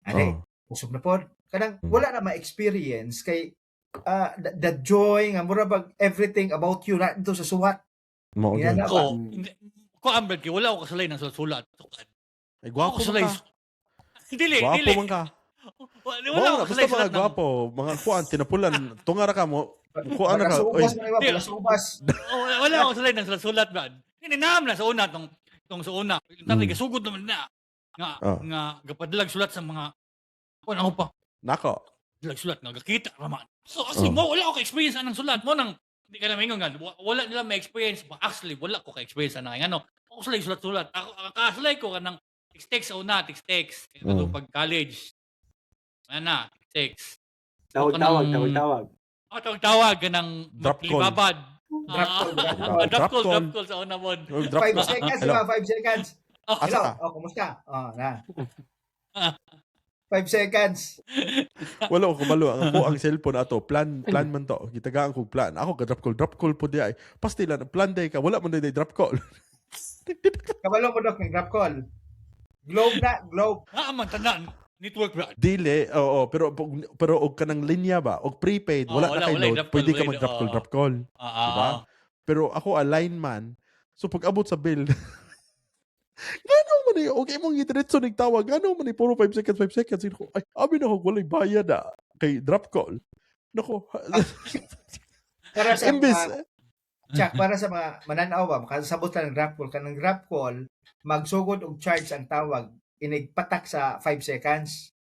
Ani, usop na pod. Kanang wala na ma-experience kay the joy nga mura bag everything about you na dito sa suwat. Mao Yan gyud. na ba? Ko, hindi, ko ambed kay wala ako kasulay ng sulat-sulat. Ay, gwapo Ako man sulay. ka. Dili, Gwapo dili. man ka. Wala Mao wala na, ako basta kasulay mga sulat ng gwapo, mga kuan tinapulan, tungara ka mo, kuan na ka. Oy, Balasubas man iba, balasubas. Oh, wala ako sulay ng sulat-sulat ba. Hindi naam na sa una tong sa una. Tatay gasugod naman na nga nga gapadlag sulat sa mga kuan ako pa. Nako. Padlag sulat nga gakita raman. So kasi mo wala ako ka-experience anang sulat mo nang hindi ka na maingon nga wala nila ma-experience ba, actually wala ko ka-experience anang ano. Ako sulay sulat-sulat. Ako ang kasulay ko kanang text sa una, text text. Kaya pag college. Ana na, text. Tawag-tawag, Kanang- tawag-tawag. Ako tawag-tawag kanang Drop call. maglibabad. Drop call, drop Diba? call. Drop Drop call, call. drop call sa una mo. Oh, drop 5 call. seconds, Hello. diba? 5 seconds. Asa Hello. ka? Oh, kumusta? Oh, na. 5 seconds. Wala ko kabalo. Ang ako ang cellphone ato, plan plan man to. Gitagaan ko plan. Ako ka drop call, drop call po di ay. Pastila plan day ka, wala man day drop call. Kabalo mo dok ng drop call. Globe na, Globe. Ah, man tanan network ba. Dili, oo, pero pero og kanang linya ba, og prepaid, Oo, wala na wala, kay wala, load, drop call, pwede ka wala, mag drop call, oo. drop call. Diba? Pero ako a line man. So pag abot sa bill, ngano man eh, okay mong gidiretso nig tawag, ngano man eh, puro 5 seconds, 5 seconds. Ko, ay, abi na ko, walay bayad ah, kay drop call. Nako, Para sa imbis, mga, Chuck, para sa mga mananaw ba, makasabot lang ng drop call. Kanang drop call, magsugod og charge ang tawag, inig patak sa 5 seconds.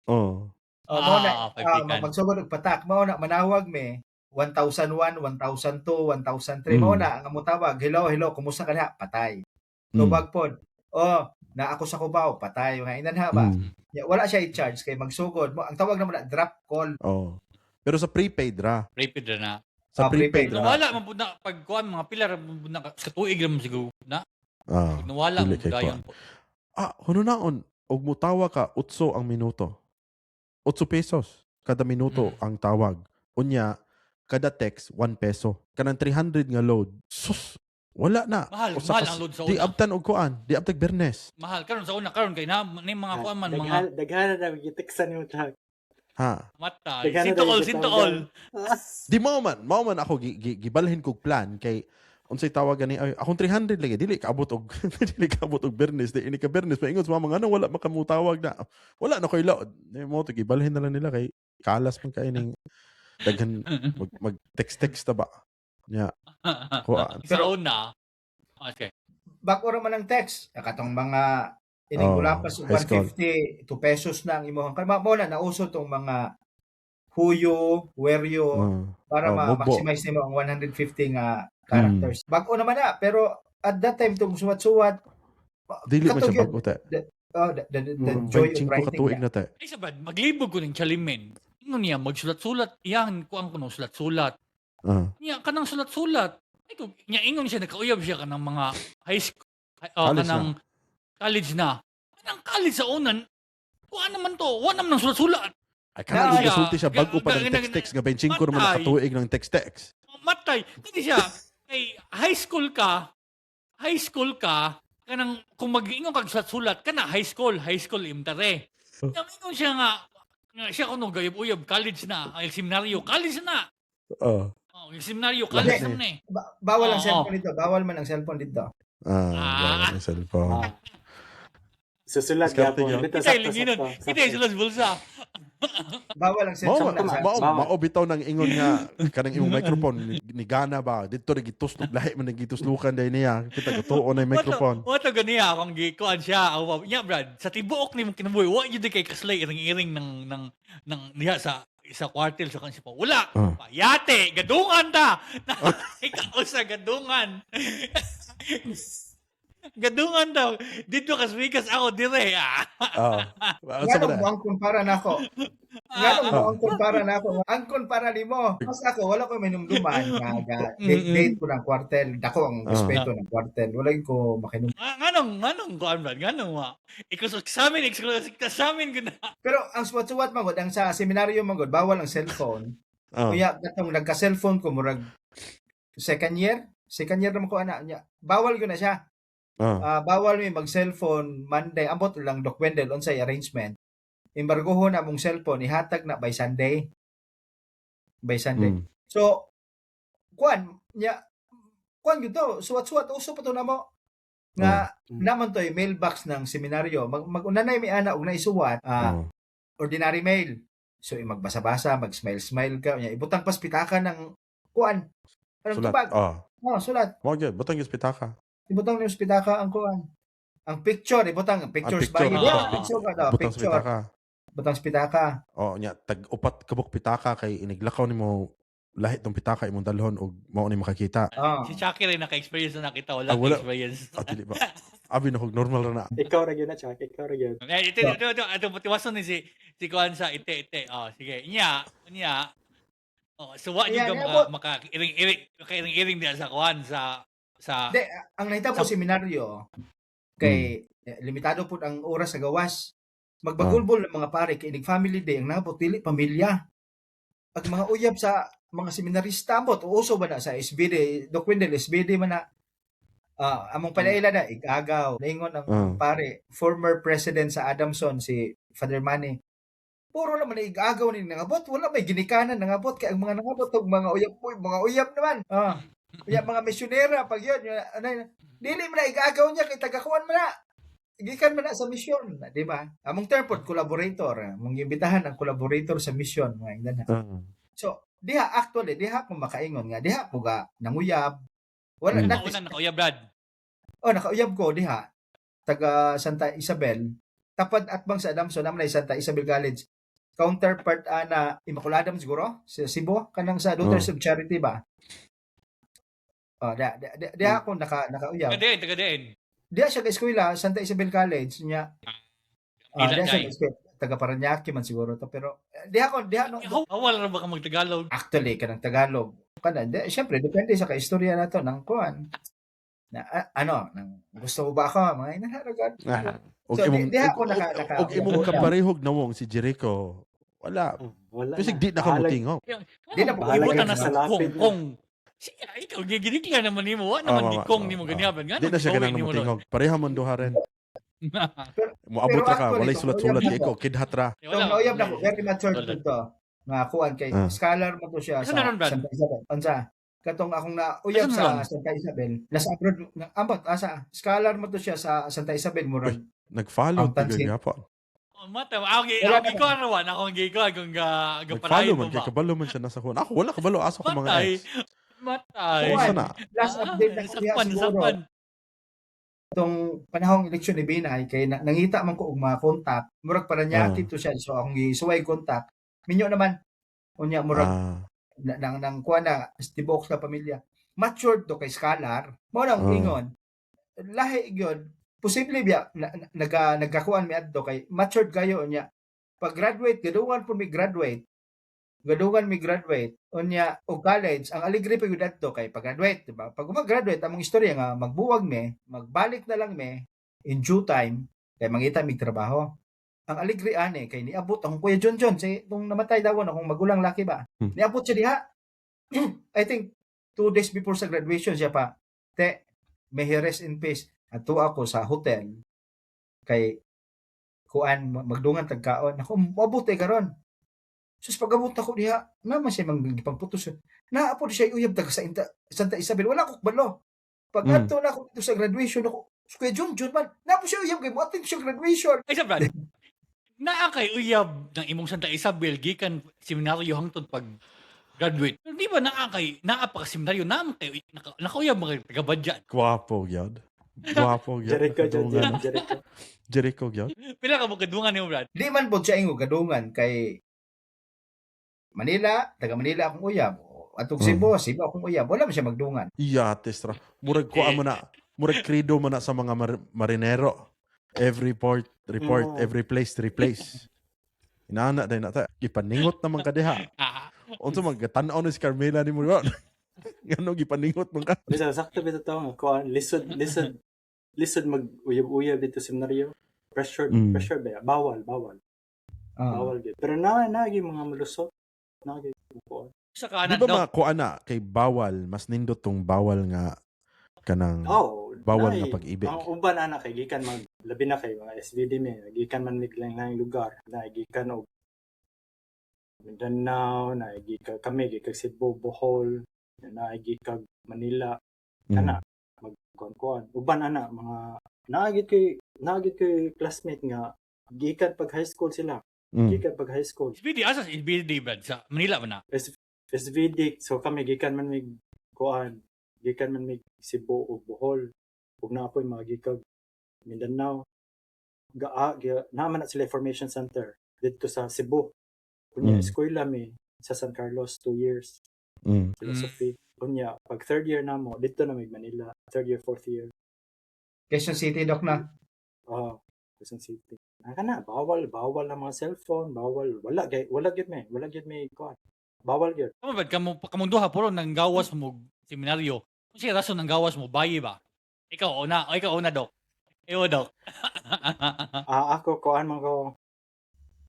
Oh. Oh, mao na, 5 seconds. magsugod og patak, mao na manawag me 1001, 1002, 1003, mao na ang motawag, "Hello, hello, kumusta ka na?" Patay. Tubag pod. "Oh, na ako sa Cubao," patay. Mga inanha ba? Ya, wala siya i-charge kay magsugod mo. Ang tawag naman na drop call. Oh. Pero sa prepaid ra. Prepaid ra na. Sa Ah, prepaid prepaid. ra. Nawala man pud na pag kuan mga pila ra man pud na sa tuig ra man siguro na. Ah. Pag nawala dili man kay dayon po. Ah, hununaon og mutawa ka 8 ang minuto. 8 pesos kada minuto ang tawag. Unya kada text 1 peso. Kanang 300 nga load. Sus, wala na. Mahal, Usa mahal ka- ang load sa Di una. abtan og kuan, di abtag Bernes. Mahal karon sa una karon kay na ni mga kuan man mga Daghan, daghan na giteksan yung chat. Ha. matay. Daghan na Sinto all, daw sinto gitawag. all. Di mao man ako gibalhin kog plan kay unsay tawag gani ay akong 300 lagi dili kaabot og dili kaabot og Bernes, di ini ka Bernes maingon sa mama ngano wala makamutawag na wala na koy load di mo to gibalhin na lang nila kay kalas man kay ning daghan mag text text ta ba nya kuan. Sa una. Okay. Bago ra man ang text. Katong mga ining Oh, wala pa sa high school. 150 2 pesos na ang imong mao na nauso tong mga Huyo, Weryo para Oh, mubo. ma-maximize nimo ang 150 nga characters. Bag-o naman na pero at that time tong suwat-suwat Dili man katong siya yun, bag-o te. Oh, the joy of 25 writing. ka tuig na te. Ay sa bad, maglibog ko ning Chalimen. Ingon niya magsulat-sulat, iyan kuan ko no sulat-sulat. Niya kanang sulat-sulat. Ay ko niya ingon siya nakauyab siya kanang mga high school Oh, College. Kanang college na. Kanang college sa unan, wa naman to, wa naman ng sulat-sulat. Ay, kanang Na- gasulti siya bag-o pa ng text-text nga 25 naman Matay. nakatuig ng text-text. Matay. Kasi siya, kay high school ka, kanang kung mag-ingon kag sulat-sulat, kana high school imtare. Ingon siya nga siya kuno gayub-uyab college na, ang seminaryo, college na. Oh. Oh, yung seminaryo, college Lahat na eh. Bawal ang Oo. cellphone dito. Bawal man ang cellphone dito. Ah, Ah. bawal ang cellphone. Ah. Susulat Diskarte gyapon. yun. Dito Kita yung sakto linginon. sakto. Kita yung sulat bulsa. Bawal ang Mao cellphone. Sakto, mao Bawal. mao bitaw nang ingon nga kanang imong microphone ni gana ba didto rin gituslok, lahi man ang gituslukan dai niya, kita gatuon na yung microphone. Wato ganiya akong gikuan siya. Aw, nya Brad, sa tibuok ni mong kinabuhi, wa gyud kay kaslay iring-iring ng diha sa kwartel sa kansi pa. Wala. Ah. Payate, gadungan ta. Ikaw sa gadungan. Gadungan daw. Dito kas wikas ako dire. Ah. Ah. Nga Unsa nung man na? mo ang kumpara nako. Nga nung mo ang kumpara nako. Ang kumpara nimo. Mas ako wala ko minumduman nga date, date ko ng kwartel. Dako ang respeto ng kwartel. Wala gyud ko makinum. Ah, nganong kuan Brad, nganong wa. Ikaw sa amin, exclusive ka sa amin gud. Pero ang suwat-suwat man gud, ang sa seminaryo man gud, bawal ang cellphone. Ah. Kuya katong nagka-cellphone ko murag second year naman ko ana niya. Bawal gyud na siya. Ah. Ah, bawal mi mag-cellphone Monday. Ambot lang Doc Wendell unsay arrangement. Embargohon na mong cellphone ihatag na by Sunday. By Sunday. So kuan nya kuan gyud to, suwat-suwat uso pa to namo nga naman to mailbox ng seminaryo. Mag mag-unanay mi ana og naisuwat, ordinary mail. So magbasa-basa, mag-smile-smile ka, nya ibutang pas pitaka ng kuan. Anong Sulat. tubag? Ah. Oh, sulat. Mao gyud, butang gyud pitaka. Ibutang ni pitaka ang kuan. Ang picture, ibutang ang pictures picture, ba? butang Yeah, picture ka daw, Butang sa picture. pitaka. Butang sa pitaka. Oh, nya tag upat kabuk pitaka kay iniglakaw nimo lahi tong pitaka imong dalhon og mao ni makakita. Ah. Si Chucky rin naka-experience na nakita, wala Ah, wala. experience. Ah, dili ba? Abi na kog normal ra na. Ikaw ra gyud na, Chuck. Ikaw ra gyud. Eh, ito, ito, ni si Kuan sa ite, ite. Oh, sige. Nya, nya. Oh, so wa Iya, jud ka nya, maka maka iring-iring, maka-iring-iring diha sa kuan sa Hindi, ang nahitabo seminaryo kay limitado pud ang oras sa gawas. Magbagulbol ng mga pare kay inig family day ang nabot dili pamilya. Ag mga uyab sa mga seminarista ambot uuso ba na sa SBD, Doc Wendell, SBD man na. Ah, among palaila na igagaw. Naingon ang pare, former president sa Adamson si Father Manny. Puro naman na igagaw ni nangabot, wala may ginikanan nangabot kay ang mga nangabot og mga uyab po, mga uyab naman. Ah. Uyab mga misyonera pag yun, yun, ano, yun, dili man na igagaw niya kay tagakuan man na. Gikan man na sa misyon, di ba? Among term pod collaborator, among imbitahan ang collaborator sa misyon, mga ingnan. So, diha actually diha ko makaingon nga diha ko ga nanguyab. Wala not Nauna na Kuya Brad. Oh, nakauyab ko diha. Taga Santa Isabel. Tapad atbang sa Adamson, naman ay Santa Isabel College. Counterpart ana Immaculada man siguro sa Cebu kanang sa Daughters of Charity ba? Oh, diha ako nakauyab. Taga diin, taga diin. Diha siya ka eskwela Santa Isabel College niya. Ah, Ila diha siya day. ka eskwela. Taga Parañaque man siguro to pero diha ko diha no, Hawal ra ba ka magtagalog? Actually kanang Tagalog kana di, syempre depende sa kaistorya nato ng kuan na ano nang gusto mo ba ako mga inaharagan. Og So, imong diha ako og imong kaparehog nawong si Jericho. Wala. Oh, wala. Bisig di na ka Bahala- mutingog. Di na po- Bahala Ibutan ka na sa sa lapid kong na. kong. Siya, ikaw giginikla naman nimo, wa naman Ah, di kong nimo ganyaban. Di na siya ganang mutingog. Pareha man duha rin. Moabot Pero ra ka, actually, walay kung sulat-sulat uyab kay na ikaw, kidhat ra. Itong nauyab na ko, very mature Wala. to. Nga kuan kay scholar mo to siya Asa sa na ron, Brad? Santa Isabel. Unsa? Katong akong nauyab Asa na sa ron? Santa Isabel. Nasa abroad na ambot asa scholar mo to siya sa Santa Isabel murag Nag-follow Ang pansin. tigay gyapon. Oh, mata, ako Wala ako na. gikuan ra wan, ako gikuan kung ga Nag-follow gaparayon man mo kay ba. kabalo man siya nasa kuan. Ako wala kabalo asa ko mga Matay. ex. Matay. Kuan. Asa na? Last update na ko diha Sakpan, siguro sakpan. itong panahong eleksyon ni Binay kay nangita man ko og mga contact murag Parañaque to siya, so akong gisuway contact minyo naman unya murag na, nang nang kuan na tibuok sa pamilya matured to kay scholar mo nang ingon lahi gyud posible biya na, naga nagakuan mi adto kay matured kayo unya pag graduate gadungan pud mi graduate. Gadungan mi graduate unya og college. Ang aligre pa gyud adto kay pag-graduate, di ba? Pag mag-graduate, among istorya nga magbuwag me, magbalik na lang me in due time kay mangita mig trabaho. Ang aligre ani kay niabot akong kuya John John, si tong namatay dawon akong magulang laki ba. Niabot siya diha. I think 2 days before sa graduation siya pa. Te, may he rest in peace. Adto ako sa hotel kay kuan, magdungan tagkaon. Ako, moabot eh karon. Sus, pag-abot ako diha, naman siya manggipangputos. Naa pod siya uyab taga sa Santa Isabel. Wala ko balo. Pag adto na ako dito sa graduation ako, Kuya John John man, naa po siya uyab kay mo siya graduation. Ay, sa Brad. Naa kay uyab ng imong Santa Isabel gikan seminaryo hangtod pag graduate. Pero di ba naa kay naa pa ka seminaryo naa man kay nakauyab mga taga-Badyan? Gwapo gyud. Gwapo gyud. Jericho, Nakadungan. Jericho. Jericho gyud. Pila ka mo kadungan nimo, Brad? Di man po siya ingo gadungan kay Manila, taga Manila akong uyab. Atong Cebu, Cebu akong uyab. Wala man siya magdungan. Iya, testra. Murag kuha mo na. Murag credo mo na sa mga marinero. Every port, report, every place, replace. Inana day na ta. Gipaningot naman ka diha. Unsa man gatan-aw ni si Carmela ni mo ron? Ngano gipaningot man ka? Bisa sakto bitaw to nga kuan, lisod lisod lisod mag uyab-uyab dito sa seminaryo. Pressure, pressure ba? Bawal, bawal. Bawal gyud. Pero na na gyud mga malusot. Na gyud kuan. Sa Di kanan ba daw. mga kuha na kay bawal, mas nindot tong bawal nga kanang Oh, bawal naay, nga pag-ibig. Ang uban ana kay gikan mag labi na kay mga SVD mi, gikan man mig lang lugar, na gikan og Mindanao, na gikan kami gikan Cebu, Bohol, na gikan Manila, kana mag kuan. Uban ana mga naagit kay classmate nga gikan pag high school sila, gikan pag high school. SVD, asa sa SVD, Brad? Sa Manila ba na? SVD, so kami gikan man mig kuan, gikan man mig Cebu ug Bohol. Ug naa poy mga gikag Mindanao. Gaa naa man na sila formation center didto sa Cebu. Kunya eskwela mi sa San Carlos 2 years philosophy. Kunya pag third year namo didto na mig Manila, third year, fourth year. Quezon City, Doc, na. Oh, Quezon City. Ah, kana bawal bawal ang mga cellphone, bawal, wala gyud may kuan. Bawal gyud. Kamo, Brad, kamo kamong duha puro nang gawas mo seminaryo. Kung siya rason nang gawas mo, bayi ba? Ikaw una, o ikaw una, Dok. Ikaw, Dok. Ah, ako kuan man ko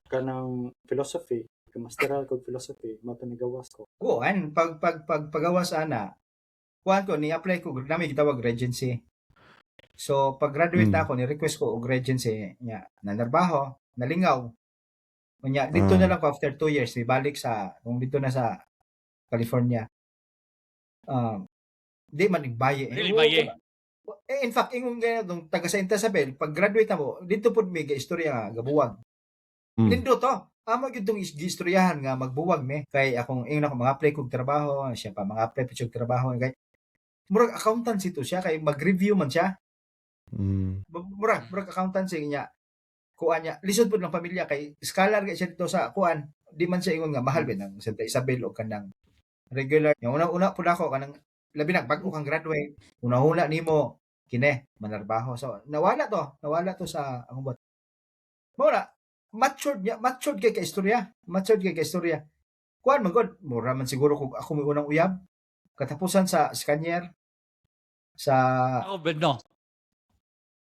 kanang philosophy, masteral ko philosophy, mao to nigawas ko. Kuan, pag pagawas ana, kuan ko ni apply ko nami gitawag regency. So pag graduate na ako, ni request ko og regency nya, nanarbaho, nalingaw. Unya dito na lang ko after 2 years, balik sa kung dito na sa California. Di man nagbaye. Dili baye. Eh, in fact, ingon gaya dong taga Santa Isabel, pag graduate na mo, dito pud mi ga istorya nga gabuwag. Nindo to. Amo gyud tong giistoryahan nga magbuwag me kay akong ingon ako mga apply kog trabaho, siya pa mga apply pa siya og trabaho kay murag accountancy to siya kay mag-review man siya. Murag accountancy niya. Kuan niya, lisod pud ng pamilya kay scholar kay siya dito sa kuan. Di man siya ingon nga mahal ba ng Santa Isabel o kanang regular. Yung una-una pud ako kanang labi na bag-o kang graduate, una-una nimo kine manarbaho. So nawala to sa akong buhat. Mao na matured niya, matured kay ka istorya, matured kay ka istorya. Kuan man god, mura man siguro kung ako may unang uyab katapusan sa scanner sa Ako, Brad, no.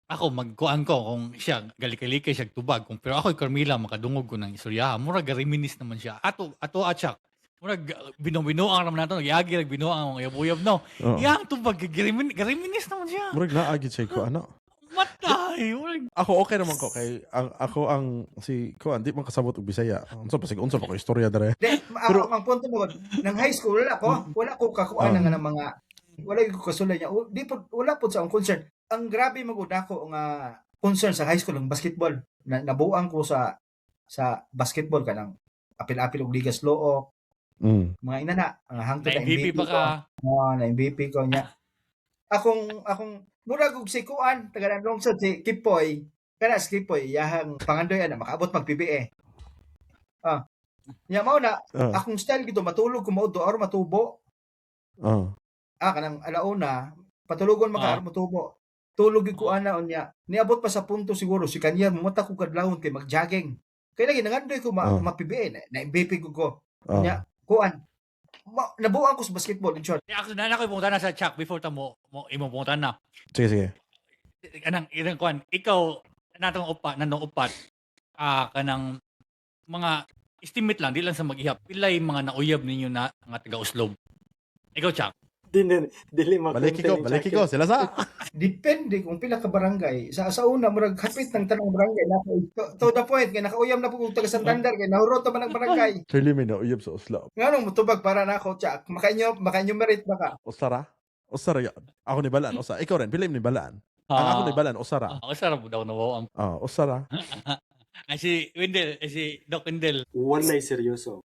Ako, magkuan ko kung siya, galikalikay siya tubag. Kung, pero ako, Carmela, makadungog ko ng istorya. Murag, reminisce naman siya. Ato, ato, atsak. Murag, binuang naman nato, nagyagi, nagbinuang ang uyab-uyab, no. Oo. Iyang tubag, reminisce naman siya. Murag naa gyud siya ko ano. Matay! Murag, Ako okay naman ko kay ang ako ang si kuan di man kasabot og Bisaya. Unsa pa ko istorya dere. Di, ang punto mo, nang high school, wala ko kakuan ng mga, wala ko kasulay niya. Di po, wala po sa akong concern. Ang grabe magud ako nga concern sa high school ang basketball. Na, nabuang ko sa basketball kanang apil-apil og ligas Looc, mga inana, ang hangtod na MVP pa ko. ka. Oo, na MVP ko niya. Akong murag og si kuan taga lungsod si Kipoy. Kana si Kipoy iyahang pangandoy ana makaabot mag PBA. Ah. Nya mao na akong style gito matulog ko mao aron matubo. Ah, kanang alauna patulogon maka aron motubo. Tulog gyud ko ana unya. Niabot pa sa punto siguro si kanya mumata ko kadlawon kay mag-jogging. Kay lagi nangandoy ko ma, ma-PBA na, na MVP ko ko. Oh. Nya, kuan. Nabuang ko sa basketball, in short. Eh, ako na ako pumunta na sa Chuck before ta mo mo imo pumunta na. Sige, sige. Anang ilang kuan, ikaw natong upat, nandong upat, kanang mga estimate lang, di lang sa mag-ihap. Pilay mga nauyab ninyo na nga taga Oslob? Ikaw, Chuck. Dili dili Balik ko, balik ko. Sila sa. Depende kung pila ka barangay. Sa una murag hapit ng tanang barangay na to the point kay nakauyam na po kog taga Santander kay nahurot man ang barangay. Charlie may nauyab sa Oslo. Nganong motubag para nako, Chuck? Maka-inyo maka-enumerate ba ka? Usara? Usara yun. Ako ni Balaan, usa. Ikaw rin, pila ni Balaan? Ang ako ni Balaan, usara. Usara po daw nawaw ang Ah, usara. Ay, si Wendell, ay, si Doc Wendell. Walay seryoso.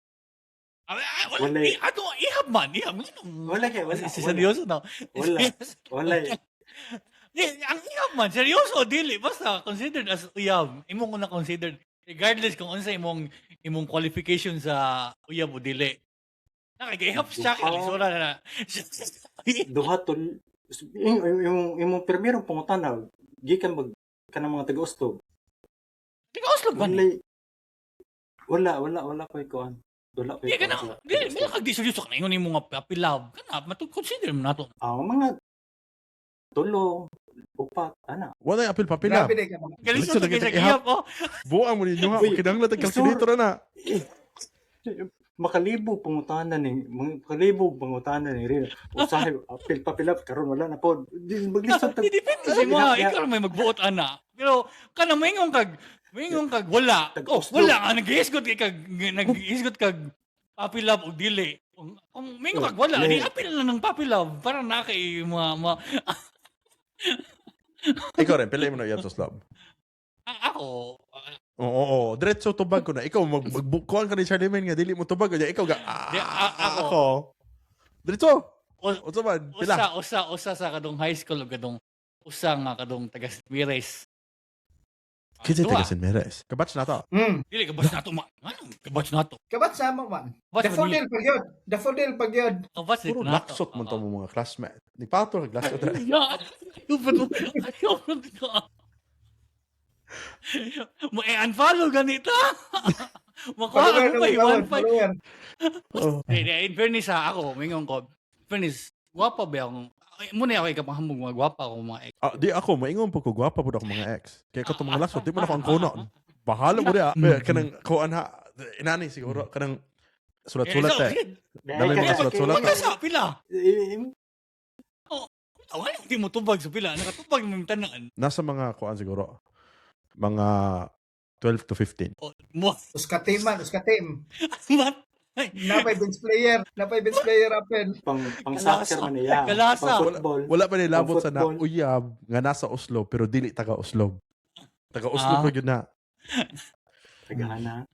Wala, Wala. eh, ato, ihap man, ihap. Wala kay wala. Si Wala. seryoso na. Wala. Walay. Eh, ang ihap man, seryoso, dili. Basta, considered as uyab. Imo ko na considered. Regardless kung unsa imong qualification sa uyab o dili. Nakagaihap siya, Duha. kalisura na na. Duha tul imong imong permirong pangutana gikan mag kanang mga taga-Oslo. Taga Oslo ba ni? Walay wala wala wala koy kuan. Wala koy Di ka kuan na, sa di, wala kag di seryoso ka na. Ingon nimo nga puppy love. Kana, consider mo na to. Ah, mga tulo, upat, ana. Wala yung apil papila. Grabe day ka mga. Kalisod Lisod na na kay sa kita ihap. ihap, oh. Buang mo ninyo ha. Uy, Kinahanglan tag calculator na. Makalibog pangutana ni makalibog pangutana ni Rina. Usahay apil papilap karon wala na po. Di maglisod tag Di depende sa imo ha. Ikaw ra may magbuot ana. Pero kana maingon kag wala. Oh, Tag-Oslo. wala ka nag-iisgot kay kag nag-iisgot kag puppy love o dili. Kung maingon kag wala, di apil na ng puppy love para na kay mga ma, Ikaw rin, pila mo na uyab sa Oslo. Ako Oo, oo, oo. Diretso tubag ko na. Ikaw, magbukuan ka ni Charlemagne nga, dili mo tubag. Kaya ikaw ga, Di, ako. ako. Diretso. Unsa man, pila. Usa usa usa sa kadong high school ug kadong usa nga kadong taga St. Mires. Kinsa Duha. taga St. Mary's? Kabatch na to. Dili kabatch na to ma. Ano kabatch na to? Kabat sa mo man. Kabatch man ni. Daffodil pag yun. Daffodil pag yun. Kabatch Puro na to. laksot mo to mo mga classmate. Nagpato kag laksot ra. Yeah. Ayaw pa to. Ayaw pa to. Mo eh, unfollow ganito. Makuha Follower ako na pa mo tawad, 1.5. follower. Oh. Eh, eh, in fairness ha, ako, mingon ko, in fairness, gwapa ba akong, ay, muna ako ikapanghambog mga gwapa ako mga ex. Ah, di ako maingon po ko gwapa pud ako mga ex. Kaya katong mga laksot di man ako ang kuno. Bahala mo diha. Eh, kanang kuan ha inani siguro kanang sulat-sulat eh. Dami mga sulat-sulat. Pagkasa, pila. Eh, Oh, ano, di mo tubag sa pila. Nakatubag mo yung tanan. Nasa mga kuan siguro mga 12 to 15. Oh, mo, Uskatim man, uskatim. what? Ay, Napay bench player. Napay bench player apel. Pang pang soccer man niya. Kalasa. Pang football. Wala pa nilabot sa Pang football. nauyab nga nasa Oslo pero dili taga Oslo. Taga Oslo pa gyud na. Tagahana.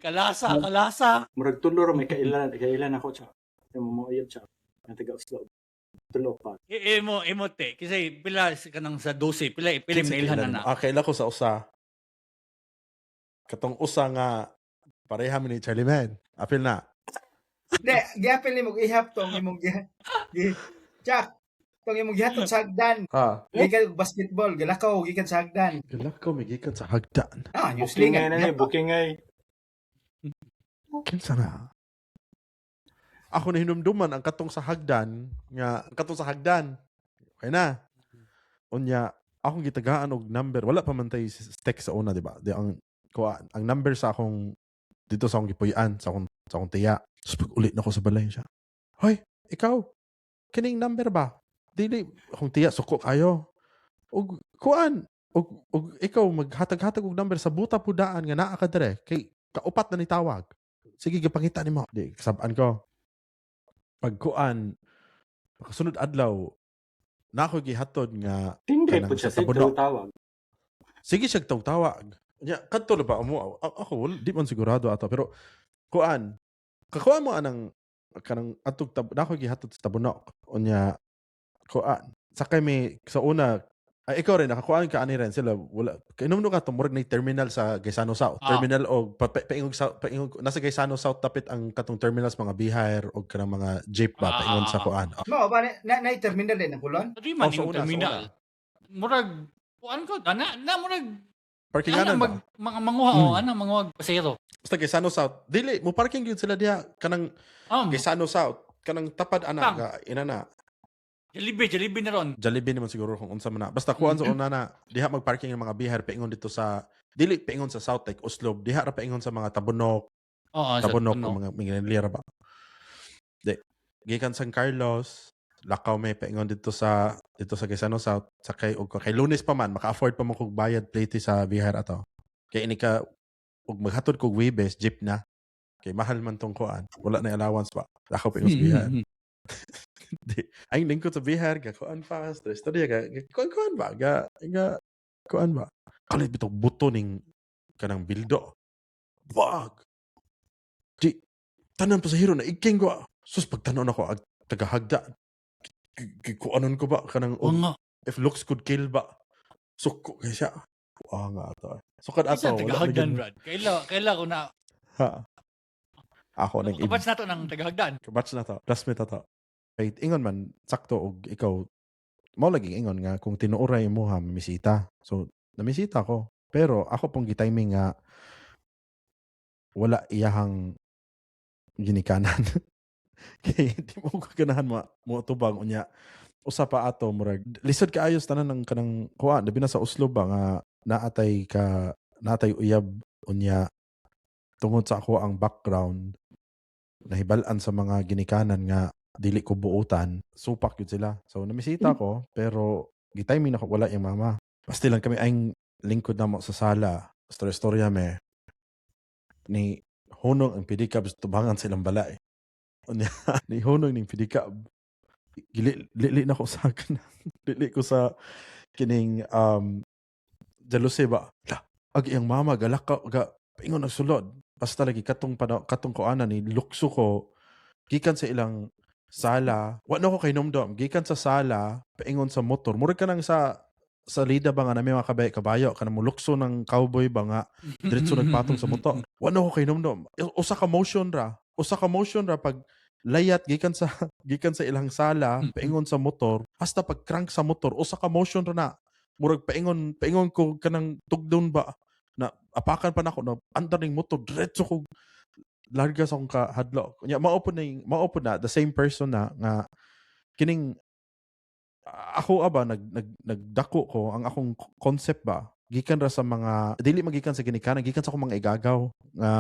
Kalasa, kalasa. Murag tulo ra may kailan kailan ako siya. Yung mga uyab siya. Ang taga Oslo. Tulo pa. Imo, imo te. Kasi pila kanang sa 12, pila, pila Kinsa na ilhan na na. Ah, kaila ko sa usa. Katong usa nga pareha mi ni Charlie Man. Apil na. Hindi, giapil ni mo ihap tong imong Jack, tong imong gihatod sa hagdan. Ha. Gikan og basketball, galakaw gikan sa hagdan. Galakaw may gikan sa hagdan. Ah, yung Booking slingan. ngay na ni, booking ngay. Kinsa na? Ako na hinumduman ang katong sa hagdan nga ang katong sa hagdan. Okay na. Unya akong gitagaan og number, wala pa man tay text sa una, di ba? Di ang kuan, ang number sa akong dito sa akong gipuy-an, sa akong tiya. Tapos pag ulit na ko sa balay siya. Hoy, ikaw, kining number ba? Dili akong tiya suko kayo. Og kuan, og ikaw maghatag-hatag og number sa buta pudaan nga naa ka dire kay kaupat na ni tawag. Sige, gipangita nimo. Di kasab-an ko. Pag kuan, pagkasunod adlaw, na ako gihatod nga Tindi Kanang po siya sa sa Tabunok. tawag. Sige siya tawag. Nya kadto na ba mo ako wala, di man sigurado ato pero kuan kakuan mo anang kanang atog tab na ako gihatod sa Tabunok unya kuan sakay mi sa una ay, ikaw rin nakakuan ka ani rin sila wala kainom ka to murag na terminal sa Gaisano South. Terminal og paingog sa paingog nasa Gaisano South tapit ang katong terminals mga bihar og kanang mga jeep ba paingon sa kuan. Mao ba na, na terminal din ang Kulon? Di man Oh, sa yung una, sa terminal. una. Murag, kuan ko, na, na murag, Parkinganan Ana ba? Mag mga manguha o ana manguha pasero. Basta Gaisano South. Dili mo parking gyud sila diha kanang Gaisano South, kanang tapad ana Pang. Ga inana. Jollibee, Jollibee na ron. Jollibee naman siguro kung unsa man na. Basta kuan sa una na diha magparking ang mga bihar paingon dito sa, dili paingon sa South like Oslob, diha ra paingon sa mga Tabunok, Oo, sa Tabunok Tabunok. o mga mga ba. Di gikan San Carlos, lakaw may paingon dito sa Gaisano South, sakay og kay Lunes pa man, maka-afford pa mo kog bayad plate sa bihar ato. Kay ini ka og maghatod kog Webes, jeep na. Kay mahal man tong kuan, wala na allowance ba. Lakaw paingon sa bihar. Di, ang lingkod sa bihar, ga kuan pa, stress storya ga, ga kuan kuan ba, ga ga kuan ba. Kalit bitog buto ning kanang bildo. Wag. Di tanan pasahero na iking ko. Ah. Sus, pagtan-aw nako ag tagahagda. Kuanon ko ba kanang Oo nga. If looks could kill ba. Suko kay siya. Wa nga ato. Sukad ato Isa wala tagahagdan, na gyud- Brad. Kaila kaila ko na Ha. Ako nang kabatch na to ng tagahagdan. Kabatch na to. Classmate na to. Kay ingon man sakto og ikaw mao lagi ingon nga kung tinuoray mo ha mamisita. So namisita ko. Pero ako pong gitiming nga wala iyahang ginikanan. Kay di mo ko ganahan mo mo tubang unya. Usa pa ato, murag lisod kaayo sa tanan ng kanang kuan, labi na sa Oslo ba nga naatay ka naatay uyab, unya tungod sa ako ang background, nahibal-an sa mga ginikanan nga dili ko buutan, supak yun sila. So namisita ko, pero gitiming nako wala yung mama. Basta lang kami ang lingkod namo sa sala, story storya me ni hunong ang pedicab sa tubangan silang balay. Unya ni hunong ning pedicab, gili lili na ko sa kanang lili ko sa kining jealousy ba la ag iyang mama galakaw ga paingon nagsulod. Basta lagi katong pana, katong kuana ni lukso ko gikan sa ilang sala, wa na ko kay nomdom, gikan sa sala paingon sa motor, murag ka nang sa lida ba nga na may mga kabayo, kabayo kanang mulukso ng cowboy ba nga diretso nagpatong sa motor. Wa na ko kay nomdom, usa ka motion ra, usa ka motion ra pag layat gikan sa ilang sala paingon sa motor hasta pag crank sa motor, usa ka motion ra na. Murag paingon paingon ko kanang tugdon ba na apakan pa nako na andar ning motor, diretso ko larga sa akong kahadlok. Nya mao po na the same person na nga kining ako aba nag, nag nagdako ko, ang akong concept ba gikan ra sa mga dili magikan sa ginikanan, gikan sa akong mga igagaw nga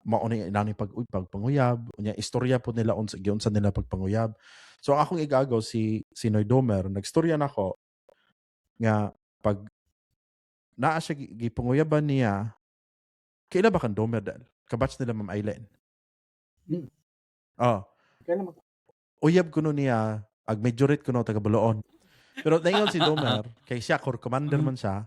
mao ni inani pag uy, pagpanguyab. Unya istorya po nila unsa giunsa nila pagpanguyab. So ang akong igagaw si Noy Domer, nagstorya nako nga pag naa siya gipanguyaban niya. Kaila ba kang Domer dal kabatch nila Ma'am Aileen? Oh. Kaya naman, Uyab kuno niya ag majorette kuno taga Boloon. Pero naingon si Domer kay siya corps commander man siya,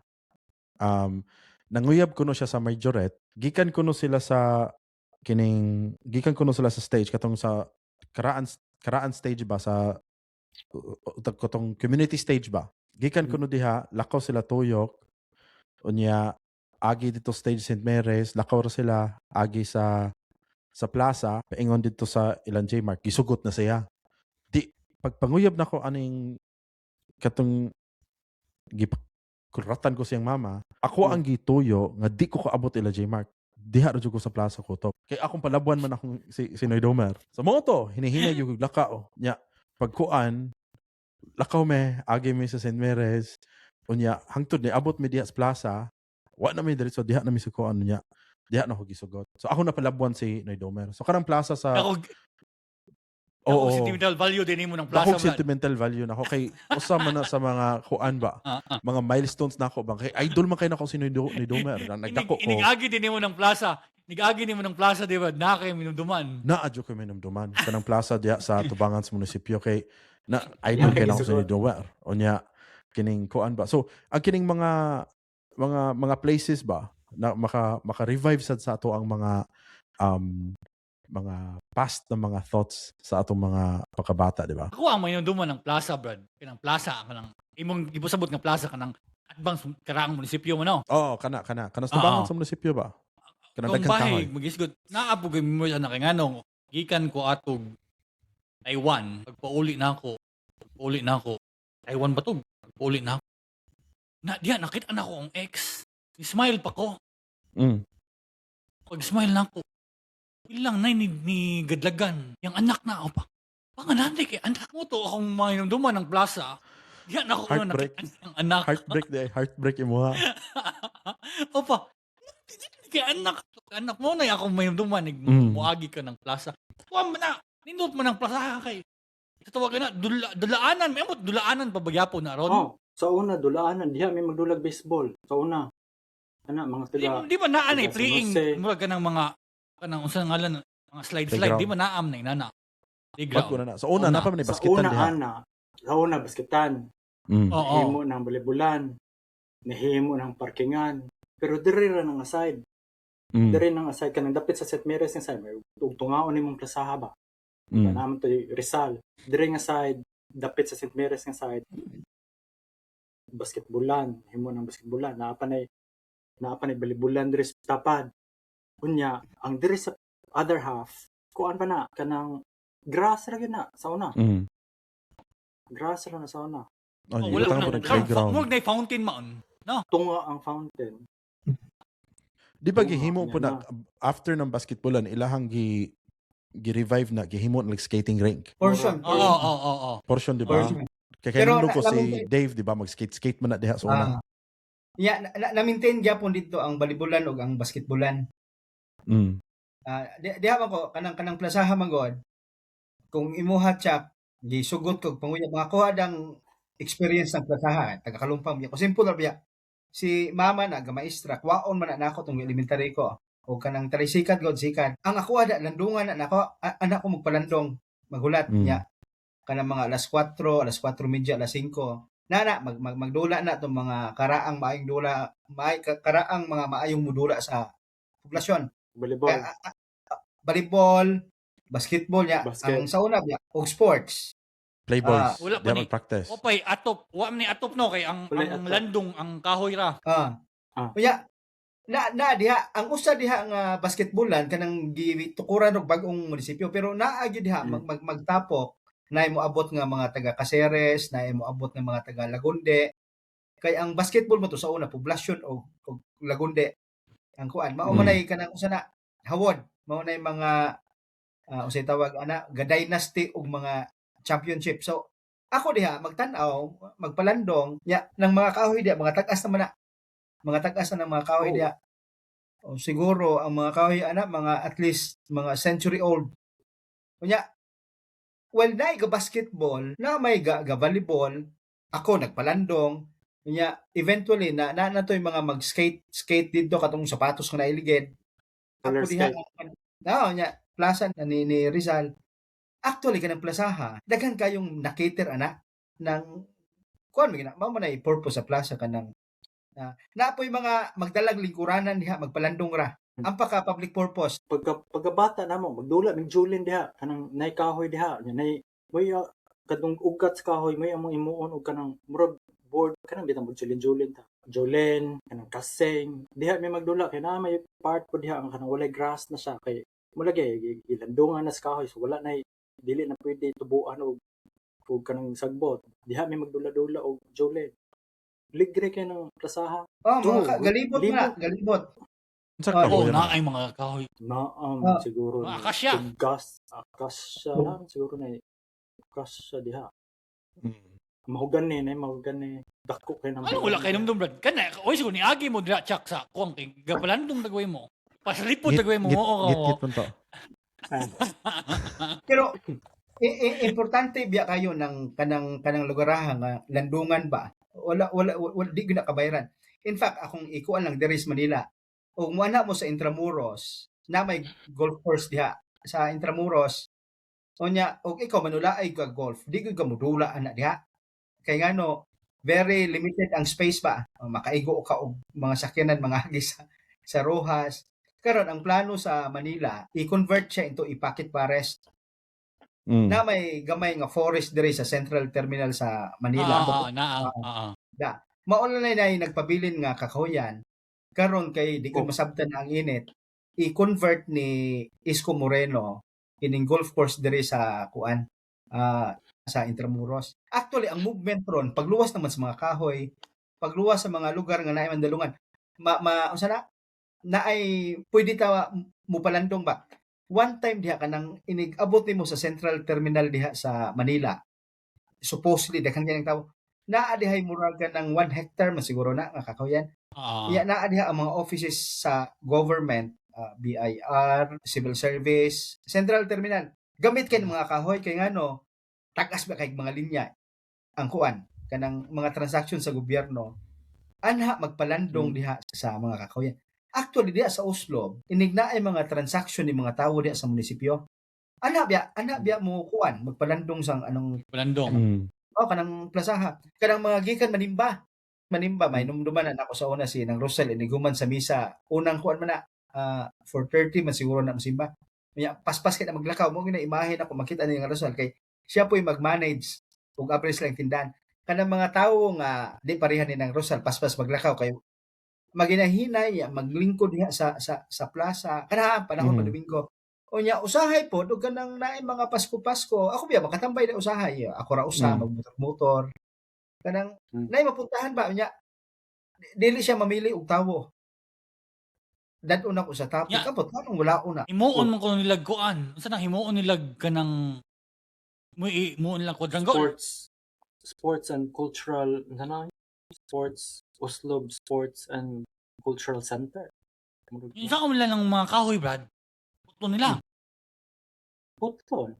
nanguyab kuno siya sa majorette, gikan kuno sila sa kining gikan kuno sila sa stage katong sa Karaan Karaan stage ba sa katong community stage ba, gikan kuno diha, lakaw sila tuyok, unya agi dito stage St. Mary's, lakaw ra sila agi sa plaza paingon dito sa ilang J Mark, gisugot na siya. Di pagpanguyab nako aning katong gipakuratan ko siyang mama, ako ang gituyo nga di ko kaabot ila J Mark, diha ra jud ko sa plaza ko to kay akong palabuan man akong si Noy Domer. So mo to hinihinay gyud kog lakaw. Nya pagkuan, lakaw me, agi mi sa St. Mary's, unya hangtod ni abot mi diha sa plaza, wa na mi diretso diha na mi sukuan, unya diha na ko gisugot. So ako na palabuan si Noy Domer. So kanang plaza sa Ako, Oo. ako sentimental value din nimo ng plaza, Dakog Brad. sentimental value nako kay usa man na sa mga kuan ba, mga milestones nako ba, kay idol man kay nako si Noy Domer. Nagdako ko. Inig-agi din nimo ng plaza. Inig-agi nimo ng plaza, di ba? Na kay minumduman. Naa jud ko minumduman kanang plaza diha sa tubangan sa munisipyo kay na idol kay nako si Noy Domer. Unya kining kuan ba, so ang kining mga places ba na maka revive sad sa ato ang mga past na mga thoughts sa atong mga pagkabata, di ba? Ako ang minumduman ng plaza, Brad. Kanang plaza, kanang imong gipasabot nga plaza kanang atbang sa karaang munisipyo mo, no? Oo, kana kana sa tubangan sa munisipyo ba, kanang Kung daghang kahoy. bahay, magisgot, naa po kay memory na kay nganong gikan ko atog Taiwan, pagpauli na ako, Taiwan ba to? Pagpauli na ako. Na, diya, nakita na ko ang ex. Smile pa ko. Pag smile na ako, ilang na ni gadlagan. Yung anak na ako pa. Pangalan kay anak mo to akong mahinumduman ng plaza. Yan ako Heartbreak. Nakita ang anak. Heartbreak di ay heartbreak imo ha. Opa. Kay anak, anak mo na akong mahinumduman muagi ka ng plaza. Wa man na, nindot man ang plaza kay sa tawagan na dulaanan, may amot dulaanan pa bagyapon na ron. Oh, sa una dulaanan diha may magdulag baseball. Sa una. Ana mga Di, taga di ba naa na taga San playing Jose. murag kanang mga kanang unsa ngalan, mga slide slide, Playground. di ba naam na inana? Playground. Bago na na. Sa una Una. na pa man Sa basketan una diha. ana, sa una basketan. Oo. Nahimo ng balibulan. Nahimo ng parkingan. Pero diri ra nang aside. Diri nang aside kanang dapit sa St. Mary's nga side may tugtungaon nimong plasaha ba. Naman to Rizal. Diri nga side dapit sa St. Mary's nga side basketballan, himo ng basketballan. Naa pa nay balibulan diri sa tapad. Unya, ang diri sa other half, kuan pa na kanang grass ra gyud na sa una. Grass ra na sa una. Oh, Oh, wala wala na. po ng playground. Murag na fountain maon. No. Tunga ang fountain. Di ba Tunga, gihimo po yan na after ng basketballan ilahang gi gi-revive na gihimo na like skating rink. Portion. Oo, oo, oo, oo. Portion, di ba? Portion. Kay kay Pero nindot ko si Dave, di ba, mag-skate skate man na diha sa una. Ah. Yeah, na-maintain gyapon dito ang balibulan ug ang basketballan. Ah, diha man ko kanang plasaha man god. Kung imuha tsak gisugot kog panguya makakuha dang experience ng plasaha taga Kalumpang biya ko, simple ra biya. Si mama na gamaestra, kwaon man na nako tong elementary ko o kanang tricycle god sikat. Ang ako ada landungan na nako, anak ko magpalandong maghulat niya kanang mga alas 4, alas 4:30, alas 5 na na mag, mag magdula na tong mga karaang maayong dula maay karaang mga maayong mudula sa poblasyon. Volleyball. Kaya, volleyball, basketball niya, Basket. ang sa una biya og sports. Playboys. Ah. Wala pa Diha ni. mag-practice. Opay atop, wa man ni atop no kay ang Walay ang atop. landong ang kahoy ra. Ah. Ah. Unya na na diha ang usa diha nga basketballan kanang gitukuran og bag-ong munisipyo pero naa gyud diha mag, mag magtapok na mo abot nga mga taga Caceres, na mo abot nga mga taga Lagunde. Kay ang basketball mo to sa una poblasyon og Lagunde. Ang kuan mao man ay kanang usa na hawod, mao na mga unsay tawag ana ga dynasty og mga championship. So ako diha magtan-aw, magpalandong, nya nang mga kahoy diha mga tag-as naman na. Mga tag-as na ng mga kahoy diha. O, siguro ang mga kahoy ana mga at least mga century old. Unya well na ga basketball, na may ga volleyball, ako nagpalandong. Unya eventually na na na to'y mga mag-skate skate didto katong sapatos nga nailigid. Ako Roller diha skate. na nya plaza na ni Rizal. Actually kanang plasaha, daghan kayong na-cater ana ng kuan man gina mao man ay purpose sa plaza kanang na naapoy mga magdalag lingkuranan diha magpalandong ra. Ang paka public purpose. Pagkabata namo magdula mig julin diha kanang nay kahoy diha nya nay may kadtong ugat sa kahoy may among imuon og kanang murag board kanang bitang mag julin-julin ta. Julin kanang kasing diha may magdula kay naa may part po diha ang kanang walay grass na siya kay mo lagi gilandungan na sa kahoy so wala na dili na pwede tubuan og kanang sagbot diha may magdula-dula og julin. Ligre kay ng plasaha. Oh, mga Do, galibot na, libot. galibot. Unsa Ah, Oh, kahoy na na? ay mga kahoy. Naam siguro Mga na akasya. gas akasya na siguro na akasya diha. Mahugan ni na mahugan ni dako kay nang Ano wala kay numdum brad? Kana oy siguro ni agi mo dira tsak sa kuang kay gapalandong dagway mo. Paslipod dagway mo. Oo. Ngit man to. Pero importante biya kayo ng kanang lugaraha nga landungan ba. Wala wala wala di gyud na kabayran. In fact, akong ikuan lang diri sa Manila. Og muana mo sa Intramuros, na may golf course diha sa Intramuros. Unya og ikaw manulaay ka golf, di gyud ka mudula ana diha. Kay ngano very limited ang space ba. O, makaigo ka og mga sakyanan mga agi sa Rojas. Karon ang plano sa Manila, i-convert siya into i-pocket forest na may gamay nga forest diri sa Central Terminal sa Manila. Ah, na ah, ah. Mao na na nagpabilin nga kakahuyan karon kay di ko Oh. masabtan ang init. I-convert ni Isko Moreno kining golf course diri sa kuan sa Intramuros. Actually ang movement ron pagluwas naman sa mga kahoy, pagluwas sa mga lugar nga naay mandalungan. Ma, ma unsa na? Na ay pwede ta mupalandong ba? One time diha, kanang inig-abot nimo sa Central Terminal diha sa Manila. Supposedly daghan kayong tao. Naa dihay murag ng 1 hectare man siguro na nga kakahuyan. Iya, naa diha ang mga offices sa government, BIR, Civil Service, Central Terminal. Gamit kay ng mga kahoy kay ngano tagas ba kay mga linya ang kuan kanang mga transaction sa gobyerno, anha magpalandong diha sa mga kakahuyan. Actually, diha sa Oslob, inig na ay mga transaction ni mga tawo diha sa munisipyo. Ana biya mo kuan magpalandong sang anong Palandong. Oh, kanang plasaha. Kanang mga gikan Manimba. Manimba may numduman na nako sa una si nang Rosel iniguman sa misa. Unang kuan man na, 4:30 man siguro na mosimba. Unya paspas kay na maglakaw mo gina imahe ako makita ni nga Rosel kay siya po'y mag-manage ug apres lang tindahan. Kanang mga tawo nga di pareha ni nang Rosal, paspas maglakaw kayo, maginahinay maglingkod diha sa plaza kana panahon pa Domingo. Unya usahay pod ug kanang naay mga Pasko-Pasko, ako biya makatambay na usahay. Ako ra usa magmotor-motor. Kanang naay mapuntahan ba, unya dili siya mamili og tawo. Dad-on ako sa topic kapot nganong wala una. Himuon man kuno nilag kuan. Unsa nang himuon nilag kanang mo himuon lang quadrangle. Sports and cultural ano na, sports Oslob Sports and Cultural Center. Murag Yung sa nila ng mga kahoy, Brad. Puto nila. Putol.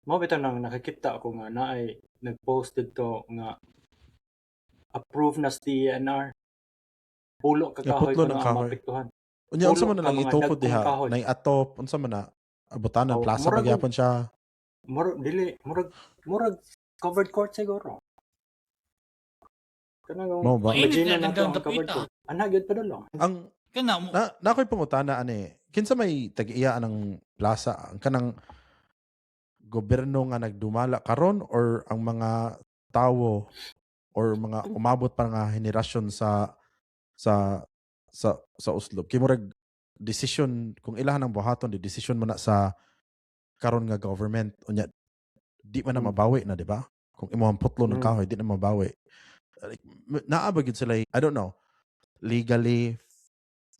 Mao bitaw nang nakakita ako nga naay nag-post didto nga approve na sa DENR. Pulo ka Yeah, kahoy putlo kuno ng ang kahoy. maapektuhan. Unya, unsa Pulo man na ka lang mga itukod dagkong diha? kahoy. Nay atop, unsa man na? Abutan Oh, plaza murag ba gyapon siya? Murag dili, murag covered court siguro. Kanang Mao ba? Mainit imagine na na nato ang ang covered dapita. court. Ana gyud pa dulong. Ang Kana mo na na ako'y pangutana ani, kinsa may tag-iya ang plaza, ang kanang gobyerno nga nagdumala karon or ang mga tawo or mga umabot pa nga henerasyon sa Oslob? Kay murag decision kung ilahan ang buhaton, di decision man na sa karon nga government, unya di man na mabawi na, di ba? Kung imong putlo ng kahoy, di na mabawi. Like, naa ba gyud sila, I don't know, legally,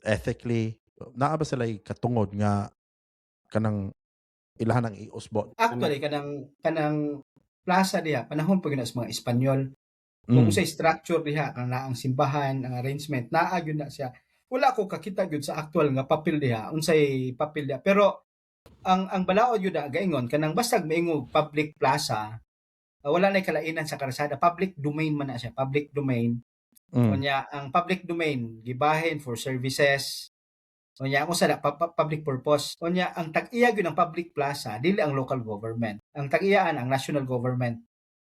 ethically, naa ba sila katungod nga kanang ilahan ang iusbon? Actually, kanang plaza diha panahon pa gyud na sa mga Espanyol. Kung sa structure diha kang naang simbahan, ang arrangement naa gyud na siya. Wala ko kakita gyud sa actual nga papel diha, unsay papel diha. Pero ang balaod gyud na gaingon kanang bastag maingog public plaza, wala nay kalainan sa karsada, public domain man na siya, public domain. Unya ang public domain gibahin for services. Unya ang usa na public purpose. Unya ang tag-iya gyud ng public plaza dili ang local government. Ang tag-iyaan ang national government.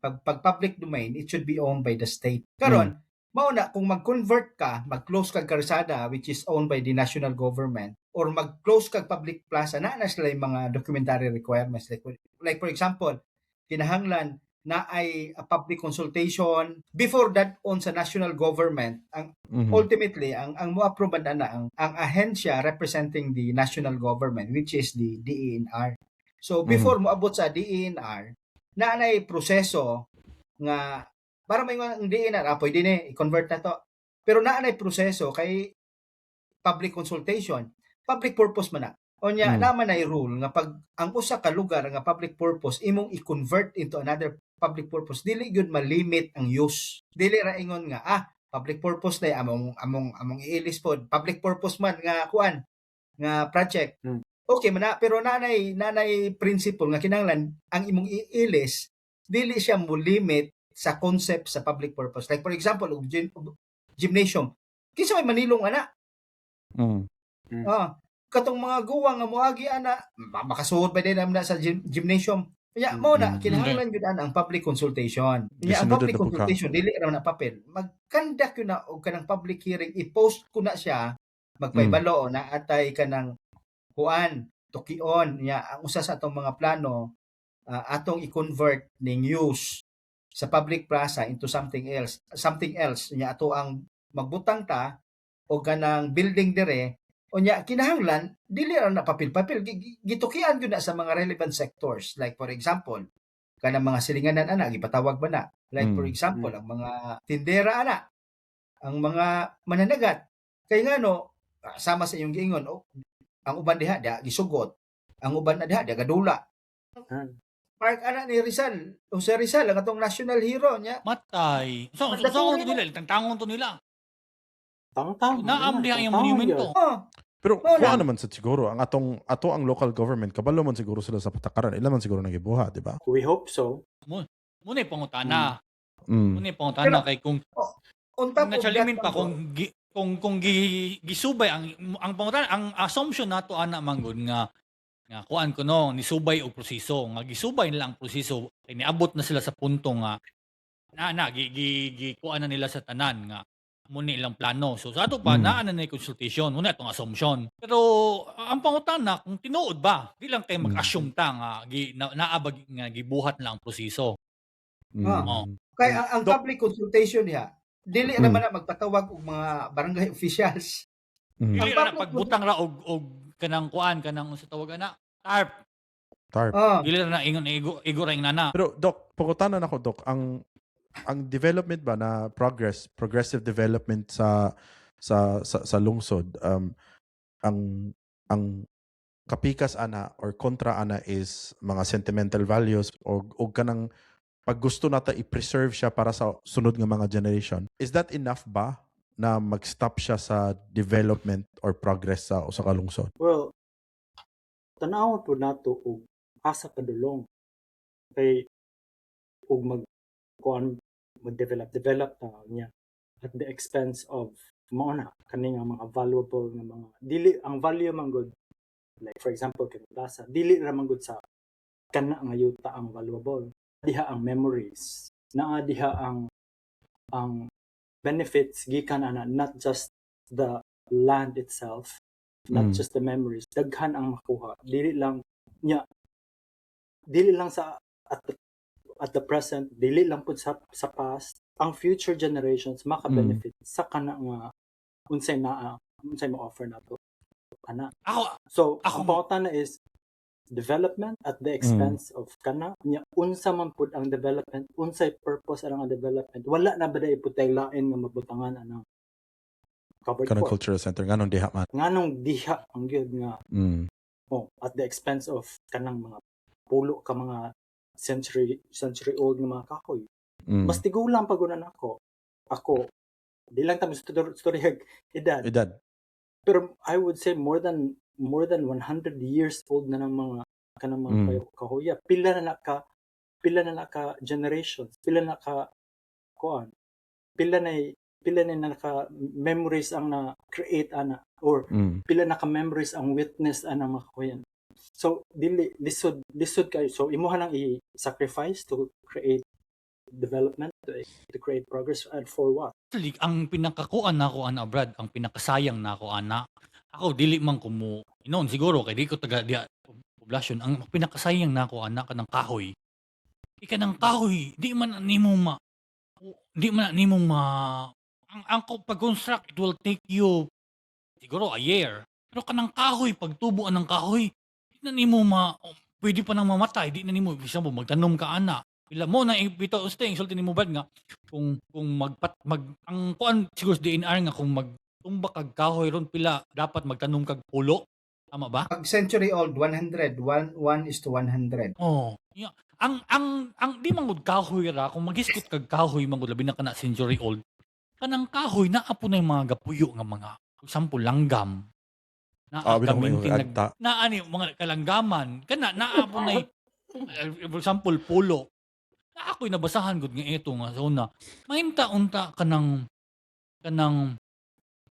Pag public domain, it should be owned by the state. Karon, mao na kung mag-convert ka, mag-close kag karsada which is owned by the national government or mag-close kag public plaza, na sila yung mga documentary requirements, like for example, kinahanglan na ay a public consultation before that on sa national government. Ang ultimately ang mo-approve na na ang ahensya representing the national government, which is the DENR. So before moabot sa DENR, na anay proseso nga para may ang DENR, ah, pwede ni i-convert na to. Pero naa nay proseso kay public consultation, public purpose man na. Unya naman ay rule nga pag ang usa ka lugar nga public purpose imong i-convert into another public purpose, dili gyud malimit ang use. Dili ra ingon nga, ah, public purpose na among iilis pod, public purpose man nga kuan nga project. Okay man na, pero nanay principle nga kinahanglan ang imong iilis dili siya mo limit sa concept sa public purpose. Like for example, og gymnasium. Kinsa may manilong ana? Ah, katong mga guwang nga moagi ana, makasuod pa din na sa gymnasium. Kaya mao na kinahanglan gyud ana ang public consultation. Nya ang Gisunod public na po ka. consultation dili ra na papel. Mag-conduct yun na og kanang public hearing, i-post ko na siya, magpaybalo na atay kanang kuan, tukion nya ang usa sa atong mga plano, atong i-convert ning use sa public plaza into something else, something else. Nya ato ang magbutang ta og kanang building dire. Unya kinahanglan dili ra na papel-papel, gitukian gyud na sa mga relevant sectors, like for example kanang mga silinganan ana, gipatawag ba na, like for example ang mga tindera ana, ang mga mananagat. Kay ngano, sama sa iyong giingon, oh, ang uban diha diha gisugot, ang uban na diha diha gadula. Park ana ni Rizal, Jose Rizal ang atong national hero niya. Matay. So to nila, tangtangon to nila. Tangtang. Naam diha ang monumento. Oh, Pero Wala. kuha naman sa siguro ang atong ato ang local government, kabalo man siguro sila sa patakaran, ila man siguro nagibuhat, di ba? We hope so. Muna pangutana. Mm. Muna pangutana kay kung On top kung of that, nachalimin pa man, kung gisubay ang pangutana, ang assumption nato ana manggod nga kuan ko no nisubay og proseso, nga gisubay nila ang proseso kay niabot na sila sa punto nga na na gi, gi, gi kuan na nila sa tanan nga mo ni ilang plano. So sa ato pa naa na na consultation muna atong assumption. Pero ang pangutana kung tinuod ba, di lang kay mag-assume ta nga gi, na, naa ba nga gibuhat na ang proseso. Ah. Kay ang public consultation diha, dili naman na magpatawag og mga barangay officials. Dili Ang ra na public pagbutang ra og kanang kuan, kanang unsa tawag ana, tarp. Tarp. Oh, Dili ra na ingon igo igo ra ing nana. Pero doc, pangutana nako, doc, ang development ba na progressive development sa lungsod, ang kapikas ana or kontra ana is mga sentimental values o kanang pag gusto nata i-preserve siya para sa sunod nga mga generation. Is that enough ba na mag-stop siya sa development or progress sa usa ka lungsod? Well, tanawon po nato og asa padulong kay ug mag kuan, mag-develop develop na niya at the expense of mao na kani nga mga valuable nga mga dili ang value man gud. Like for example, kay plaza, dili ra man gud sa kana nga yuta ang valuable. Diha ang memories, naa diha ang benefits gikan ana, not just the land itself, not just the memories. Daghan ang makuha, dili lang nya, dili lang sa at the present, dili lang pud sa past. Ang future generations maka-benefit sa kana nga unsay naa, unsay mo-offer nato ana. Ako So Ako- ang pangutana is development at the expense of kana nya. Unsa man pud ang development? Unsay purpose ang development? Wala na ba dai pud tay lain nga mabutangan anang covered Kanang court? Cultural center, nganong diha man? Nganong diha ang gyud nga oh, at the expense of kanang mga pulo ka mga century century old nga mga kahoy? Mas tigulang pa gud nako. Ako di lang ta mo storyag edad, Edad. Pero I would say more than 100 years old na ng mga kanang mga kahoya. Pila na ka generations, pila na ka kuan, pila na naka memories ang na create ana or pila na ka memories ang witness ana mga kahoyan. So dili lisod, lisod kayo. So imuha lang i-sacrifice to create development, to create progress, and for what? Actually, ang pinakakuan nako ana, Brad, ang pinakasayang nako ana. Ako dili man ko mo inoon siguro kay di ko taga diha poblasyon. Ang pinakasayang nako ana, kanang kahoy. Ika ng kahoy, di man nimo ma ang pag-construct, it will take you siguro a year. Pero kanang kahoy, pagtubo ng kahoy, di na nimo ma pwede pa nang mamatay, di na nimo bisan mo magtanom ka ana. Pila mo na bitaw uste insulti nimo, Brad, nga kung magpat mag ang kuan siguro sa DENR nga kung magtumba kag kahoy ron, pila dapat magtanom kag pulo, tama ba? Pag century old, 100, 1, 1 is to 100. Oh, yeah. Ang di man gud kahoy ra, kung maghisgot kag kahoy man gud, labi na kana century old, kanang kahoy naa po na yung mga gapuyo nga mga, for example, langgam na Ah, bitaw mo gamintin nag agta. naa ni mga kalanggaman kana naa po na, for example, pulo na ako'y nabasahan gud nga ito nga sa una mahimta unta kanang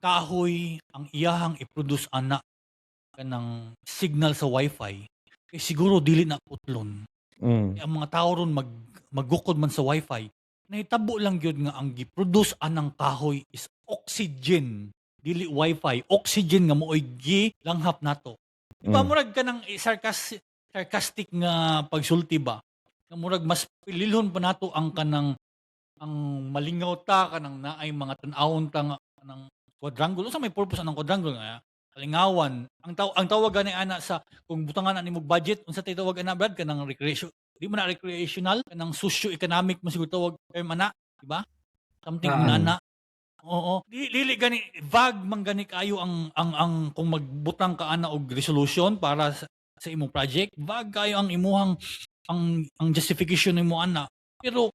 kahoy ang iyahang i-produce ana kanang signal sa wifi kay siguro dili na putlon. Kay ang mga tao ron maggukod man sa wifi. Nahitabo lang gyud nga ang gi-produce anang kahoy is oxygen, dili wifi, oxygen nga mooy gilanghap nato. Di ba? Murag kanang sarcastic nga pagsulti ba? Nga murag mas pililhon pa nato ang kanang ang malingaw ta, kanang naay mga tan-awon ta nga kanang quadrangle. Unsa may purpose anang quadrangle nga kalingawan? Ang tawag gani ana sa kung butangan ani mo budget, unsa tay tawag ana, Brad, kanang recreation? Di man na recreational, kanang socio-economic mo siguro tawag term ana, di ba? Something na ana. Oo. Dili gani vague man gani kayo ang kung magbutang ka ana og resolution para sa imong project, vague kayo ang imuhang ang justification nimo ana. Pero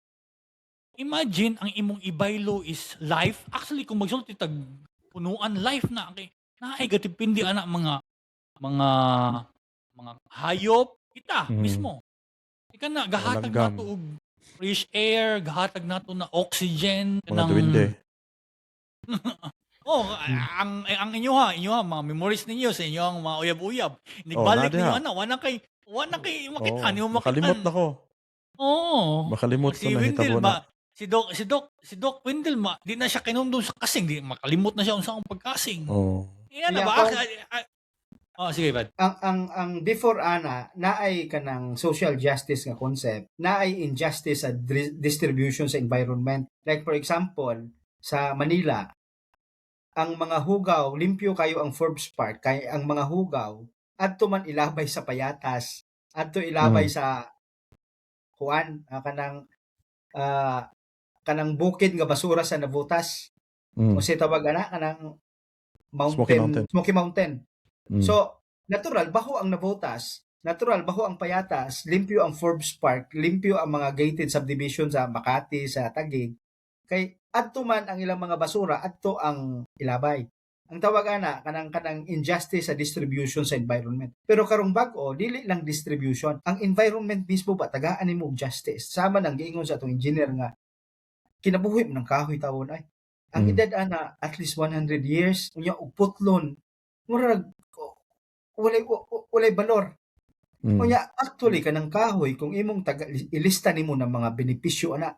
imagine ang imong ibaylo is life. Actually, kung magsulti tag punuan, life na kay naay gatipindi ana mga hayop kita mismo. Ika na gahatag Langgam. nato og fresh air, gahatag nato na oxygen Mga duwende. Oh, ang inyo ha, mga memories ninyo sa inyong mga uyab-uyab. Nigbalik Oh, na ninyo diha. ana, wala kay makita Oh, nimo makita. makalimot na ko. Oo. Makalimot Si ko na Wendell hitabo ba, na. si Doc Wendell ma, di na siya kinumdum sa kasing, di makalimot na siya unsa akong pagkasing. Oh. Yan na Yeah, ba? Oh, sige, bad. Ang before ana naay kanang social justice nga concept, naay injustice sa distribution sa environment. Like for example, sa Manila, ang mga hugaw, limpyo kayo ang Forbes Park kay ang mga hugaw adto man ilabay sa payatas, adto ilabay sa kuan, kanang bukid nga basura sa Navotas. Unsay tawag ana kanang mountain? Smoky Mountain. Smoky Mountain. So, natural, baho ang Navotas, natural, baho ang Payatas, limpyo ang Forbes Park, limpyo ang mga gated subdivision sa Makati, sa Taguig. Kay adto man ang ilang mga basura, adto ang ilabay. Ang tawag ana kanang injustice sa distribution sa environment. Pero karong bag-o, dili lang distribution. Ang environment mismo ba tagaan nimo og justice. Sama nang giingon sa atong engineer nga kinabuhi man ng kahoy tawon ay. Ang edad ana at least 100 years, unya og putlon. Murag walay balor. Unya actually kanang kahoy kung imong taga ilista nimo ng mga benepisyo ana.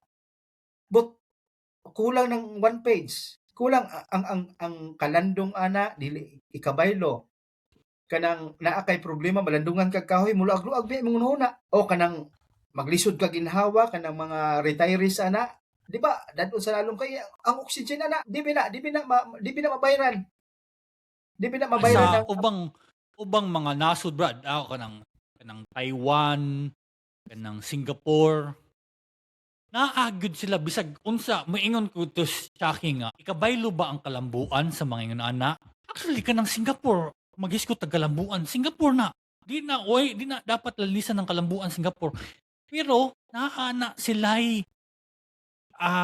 But kulang ng one page. Kulang ang kalandong ana dili ikabaylo. Kanang naa kay problema malandungan kag kahoy, muluag-luag ba imong hunahuna. O kanang maglisod ka ginhawa kanang mga retirees ana, di ba? Dadon sa lalom kay ang oxygen ana, di ba na mabayran. Di ba na mabayran Sa ang ubang mga nasod, brad, ako kanang Taiwan, kanang Singapore, naa gyud sila bisag unsa moingon ko to Chucky nga ikabaylo ba ang kalambuan sa mga ingon ana. Actually, kanang Singapore, maghisgot tag kalambuan Singapore na di na oy, di na dapat lalisan ng kalambuan Singapore, pero naa na sila'y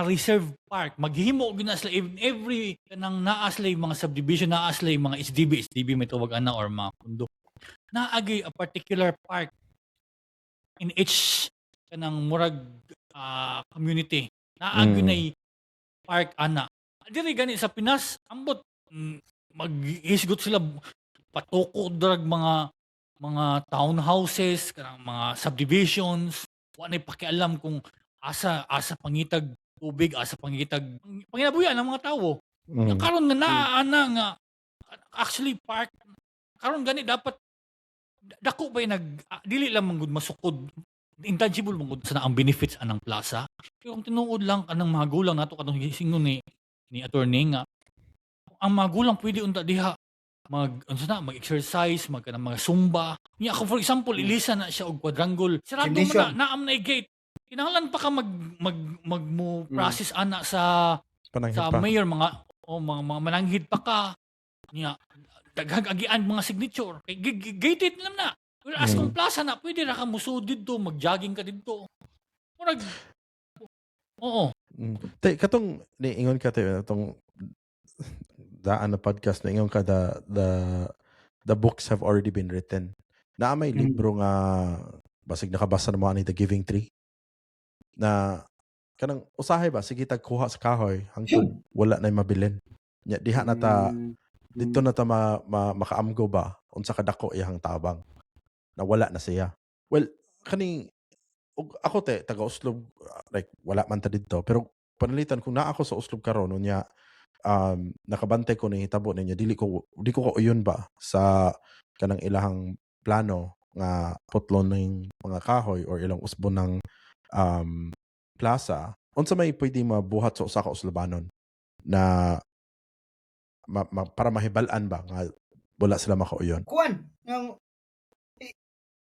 reserve park. Maghimo gyud na sila in every kanang naa sila mga subdivision, naa sila mga HDB, HDB may tawag ana or mga kondo, naagay a particular park in each kanang murag community, naa gyud nay park ana. Diri gani sa Pinas, ambot maghisgot sila patuko drag mga townhouses, kanang mga subdivisions, wa nay pakialam kung asa asa pangitag tubig, asa pangitag panginabuhian ng mga tawo. Karon nga naa ana nga actually park karon gani dapat dako ba nag dili lang man gud masukod, intangible man gud sa ang benefits anang plaza. Pero kung tinuod lang kanang mga gulang nato, katong gisingon ni attorney nga ang mga gulang pwede unta diha mag unsa na, mag-exercise, mag kanang mga zumba. Nya ako, for example, ilisa na siya og quadrangle, sarado man na. Gymnasium. Naam na gate, kinahanglan pa ka mag mag mag mo process ana sa Pananghid sa pa. mayor, mga o mga mananghid pa ka niya, daghang agian mga signature kay gated lang na. Whereas kung plaza na, pwede ra ka musud didto, mag-jogging ka didto, murag oo. Te, katong niingon ka te, katong daan na podcast na ingon ka the books have already been written. Naa may libro nga basig nakabasa na mo ani, The Giving Tree. Na kanang usahay ba sige tag kuha sa kahoy hangtod wala na mabilin. Nya diha na ta dito na ta makaamgo ba unsa kadako iyang tabang na wala na siya. Well, kani ug ako te taga Oslob, like wala man ta didto, pero panalitan kung naa ako sa Oslob karon unya nakabantay ko ni hitabo ninyo, dili ko di ko kauyon ba sa kanang ilahang plano nga putlon ning mga kahoy or ilang usbon ng plaza, unsa may pwede mabuhat sa usa ka Oslobanon na para mahibal-an ba nga wala sila makauyon? Kuan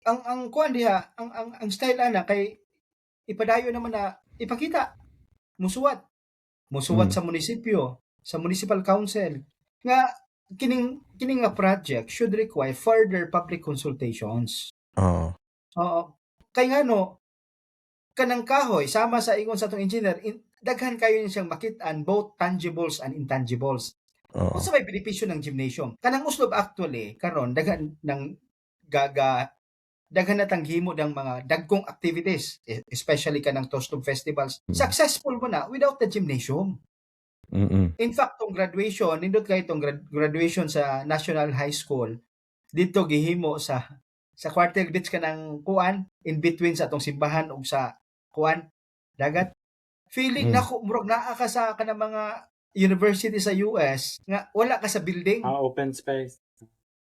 ang kuan diha ang style ana kay ipadayon naman na ipakita musuwat Mm. sa munisipyo. Sa municipal council nga kining nga project should require further public consultations. Oo. Kay ngano, kanang kahoy, sama sa ingon sa atong engineer, daghan kayo ni siyang makit-an, both tangibles and intangibles. Unsa may benepisyo ng gymnasium? Kanang Oslob actually karon daghan ng gaga daghan na tang himo ng mga dagkong activities, especially kanang Toslob festivals. Successful mo na without the gymnasium. In fact, tong graduation, nindot kay tong graduation sa National High School, dito gihimo sa Quartel Beach, kanang kuan in between sa atong simbahan ug sa kuan dagat. Feeling nako murag naa ka sa kanang mga university sa US nga wala ka sa building. Ah, open space.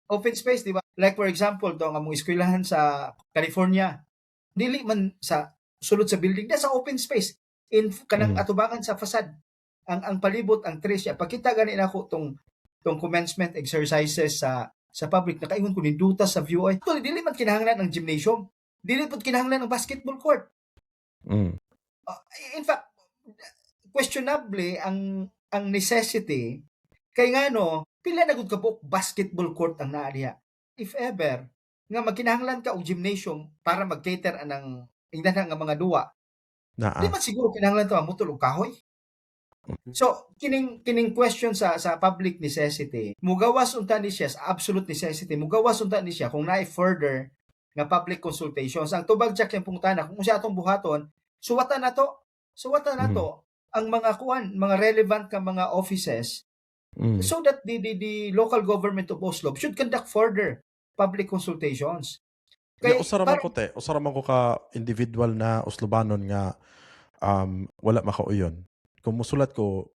Open space, di ba? Like for example, to ang among eskwelahan sa California. Dili man sa sulod sa building, sa open space in kanang atubangan sa facade. Ang palibot ang trees siya. Pagkita gani nako tong commencement exercises sa public, nakaingon ko ninduta sa view ay. Actually, dili man kinahanglan ang gymnasium. Dili pud kinahanglan ang basketball court. In fact, questionably ang necessity kay ngano pila na gud kabuok basketball court ang naa diha. If ever nga magkinahanglan ka og gymnasium para mag-cater anang ingana nga mga duwa, Naa. di man siguro kinahanglan ta mamutol og kahoy. So kining question sa public necessity, mugawas unta ni siya sa absolute necessity, mugawas unta ni siya kung naay further nga public consultations. Ang tubag, Jack, yung pangutana kung usa atong buhaton, suwatan na to. Suwatan na to ang mga kuan, mga relevant ka mga offices so that the local government of Oslob should conduct further public consultations. Kay, usa ra man parang- ko te, usa ra man ko ka individual na Oslobanon nga wala makauyon. Kung musulat ko,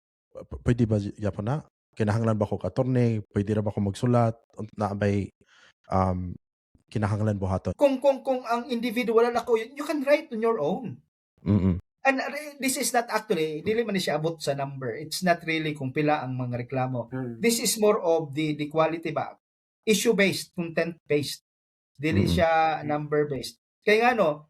pwede ba gyapon na? Kinahanglan ba ko ka attorney? Pwede ra ba ko magsulat? Na bay kinahanglan buhaton? Kung ang individual na ko, you can write on your own. And this is not actually, dili man ni siya abot sa number. It's not really kung pila ang mga reklamo. This is more of the quality ba? Issue based, content based. Dili siya number based. Kaya nga no,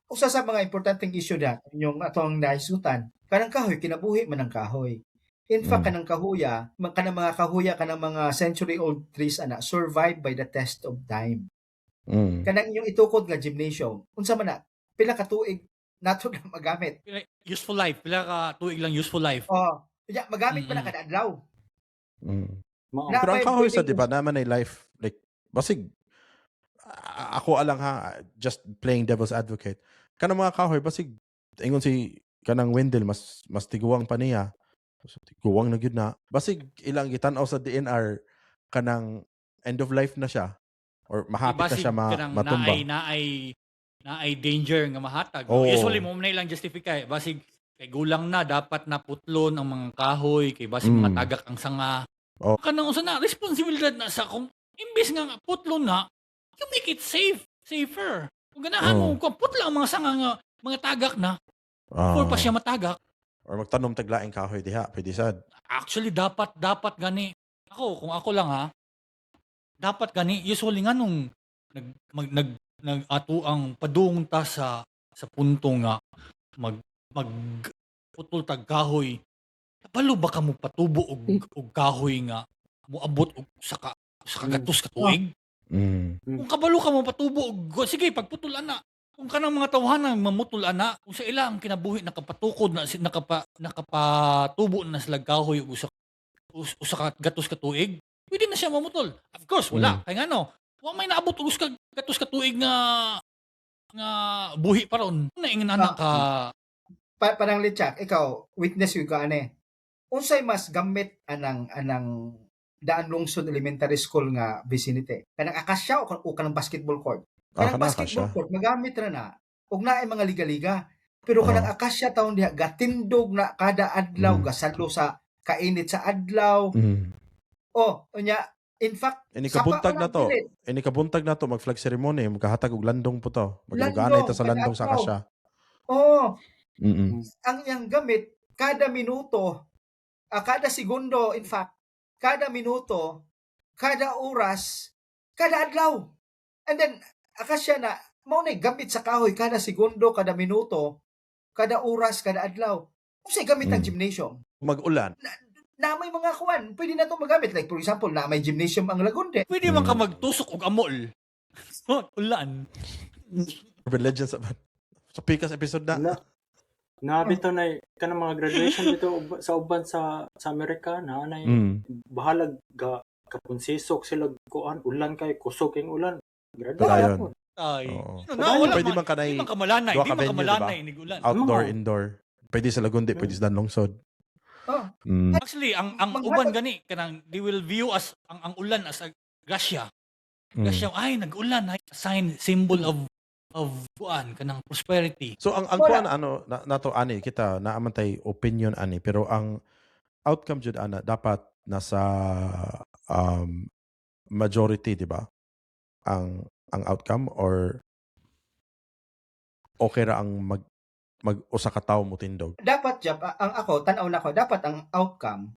usa sa mga importanteng issue na yung atong nahisgutan, kanang kahoy, kinabuhi man ang kahoy. In fact, kanang kahuya, kanang mga kahuya, kanang mga century old trees ana, survive by the test of time. Kanang inyong itukod nga gymnasium, unsa man na, pila ka tuig nato na magamit? Useful life. Pila ka tuig lang useful life. Oh, ya, magamit pa na kada adlaw. Mao. Na- Pero ang may kahoy sa pwedeng- di ba naman ay life like basig ako alang ha, just playing devil's advocate, kanang mga kahoy basig ingon si kanang Wendell mas tiguang pa niya. So, tiguang na gyud na basig ilang gitan-aw sa DENR, kanang end of life na siya or mahapit na Basig siya kanang matumba. Naay danger nga mahatag. Oo. Usually mo na ilang justify basig kay gulang na, dapat na putlon ang mga kahoy kay basig matagak ang sanga. Kanang usa na responsibilidad na sa kung imbes nga putlon na, you make it safe, safer. Kung ganahan mo kung putla ang mga sanga nga mga tagak na, before pa siya matagak. Or magtanom tag laing kahoy diha, pwede sad. Actually, dapat gani. Ako, kung ako lang ha, dapat gani usually nga nung nag mag, nag nag ato ang padung ta sa punto nga mag mag putol tag kahoy, kabalo ba ka mo patubo og kahoy nga moabot og sa kagatos ka tuig? Kung kabalo ka mo patubo og sige, pagputol ana, kung kanang mga tawhana mamutol ana, kung sa ila ang kinabuhi nakapatukod na nakapatubo na sila kahoy og usa ka gatos ka tuig, pwede na siya mamutol. Of course wala, kay ngano wa may naabot og usa ka gatos ka tuig nga buhi pa ron na ingon ana ka. Parang Lichak, ikaw, witness yung ka ane. Unsay mas gamit anang Daan Lungsod Elementary School nga vicinity? Kanang akasya o kanang basketball court? Ah, Kanang kanang basketball akasya. court, magamit ra na. Ug naay mga liga-liga. Pero kanang akasya taon diha, gatindog na kada adlaw, gasalo sa kainit sa adlaw. Oh, unya, in fact, Ini sapa kabuntag pa na lang to. pilit. Ini kabuntag na to mag flag ceremony, magkahatag og landong po to. Landong, Magluganay ta sa kada landong sa adlaw. akasya. Oh, ang iyang gamit kada minuto, kada segundo, in fact, kada minuto, kada oras, kada adlaw. And then akasya na mao na gamit sa kahoy kada segundo, kada minuto, kada oras, kada adlaw. Unsay gamit ang gymnasium? Mag-ulan. Na may mga kuan, pwede na to magamit. Like for example, na may gymnasium ang Lagunde. Pwede man ka magtusok og amol. So, ulan. Urban Legends sa pikas episode na. Na na bitaw na kanang mga graduation bitaw sa uban sa Amerika na nay bahalag ga kapunsisok sila kuan, ulan kay kusog kay ulan, graduate Padayon. po. Ay. Oo. Ano, na, wala Pwede man, man kanay di man kamalanay, duha di ka man venue, kamalanay inig ulan. outdoor, Oo. indoor. Pwede sa Lagundi, pwede sa Danlongsod. Oh. Actually, ang uban gani kanang they will view as ang ulan as a grasya. Grasya, ay, nag-ulan ay sign, symbol of kuan, kanang prosperity. So ang Wala. kuan ano na, nato ani kita naa man tay opinion ani, pero ang outcome jud ana dapat nasa majority, di ba? Ang outcome or okay ra ang mag mag usa ka tawo mo tindog? Dapat Jap, ang ako tan-aw nako, dapat ang outcome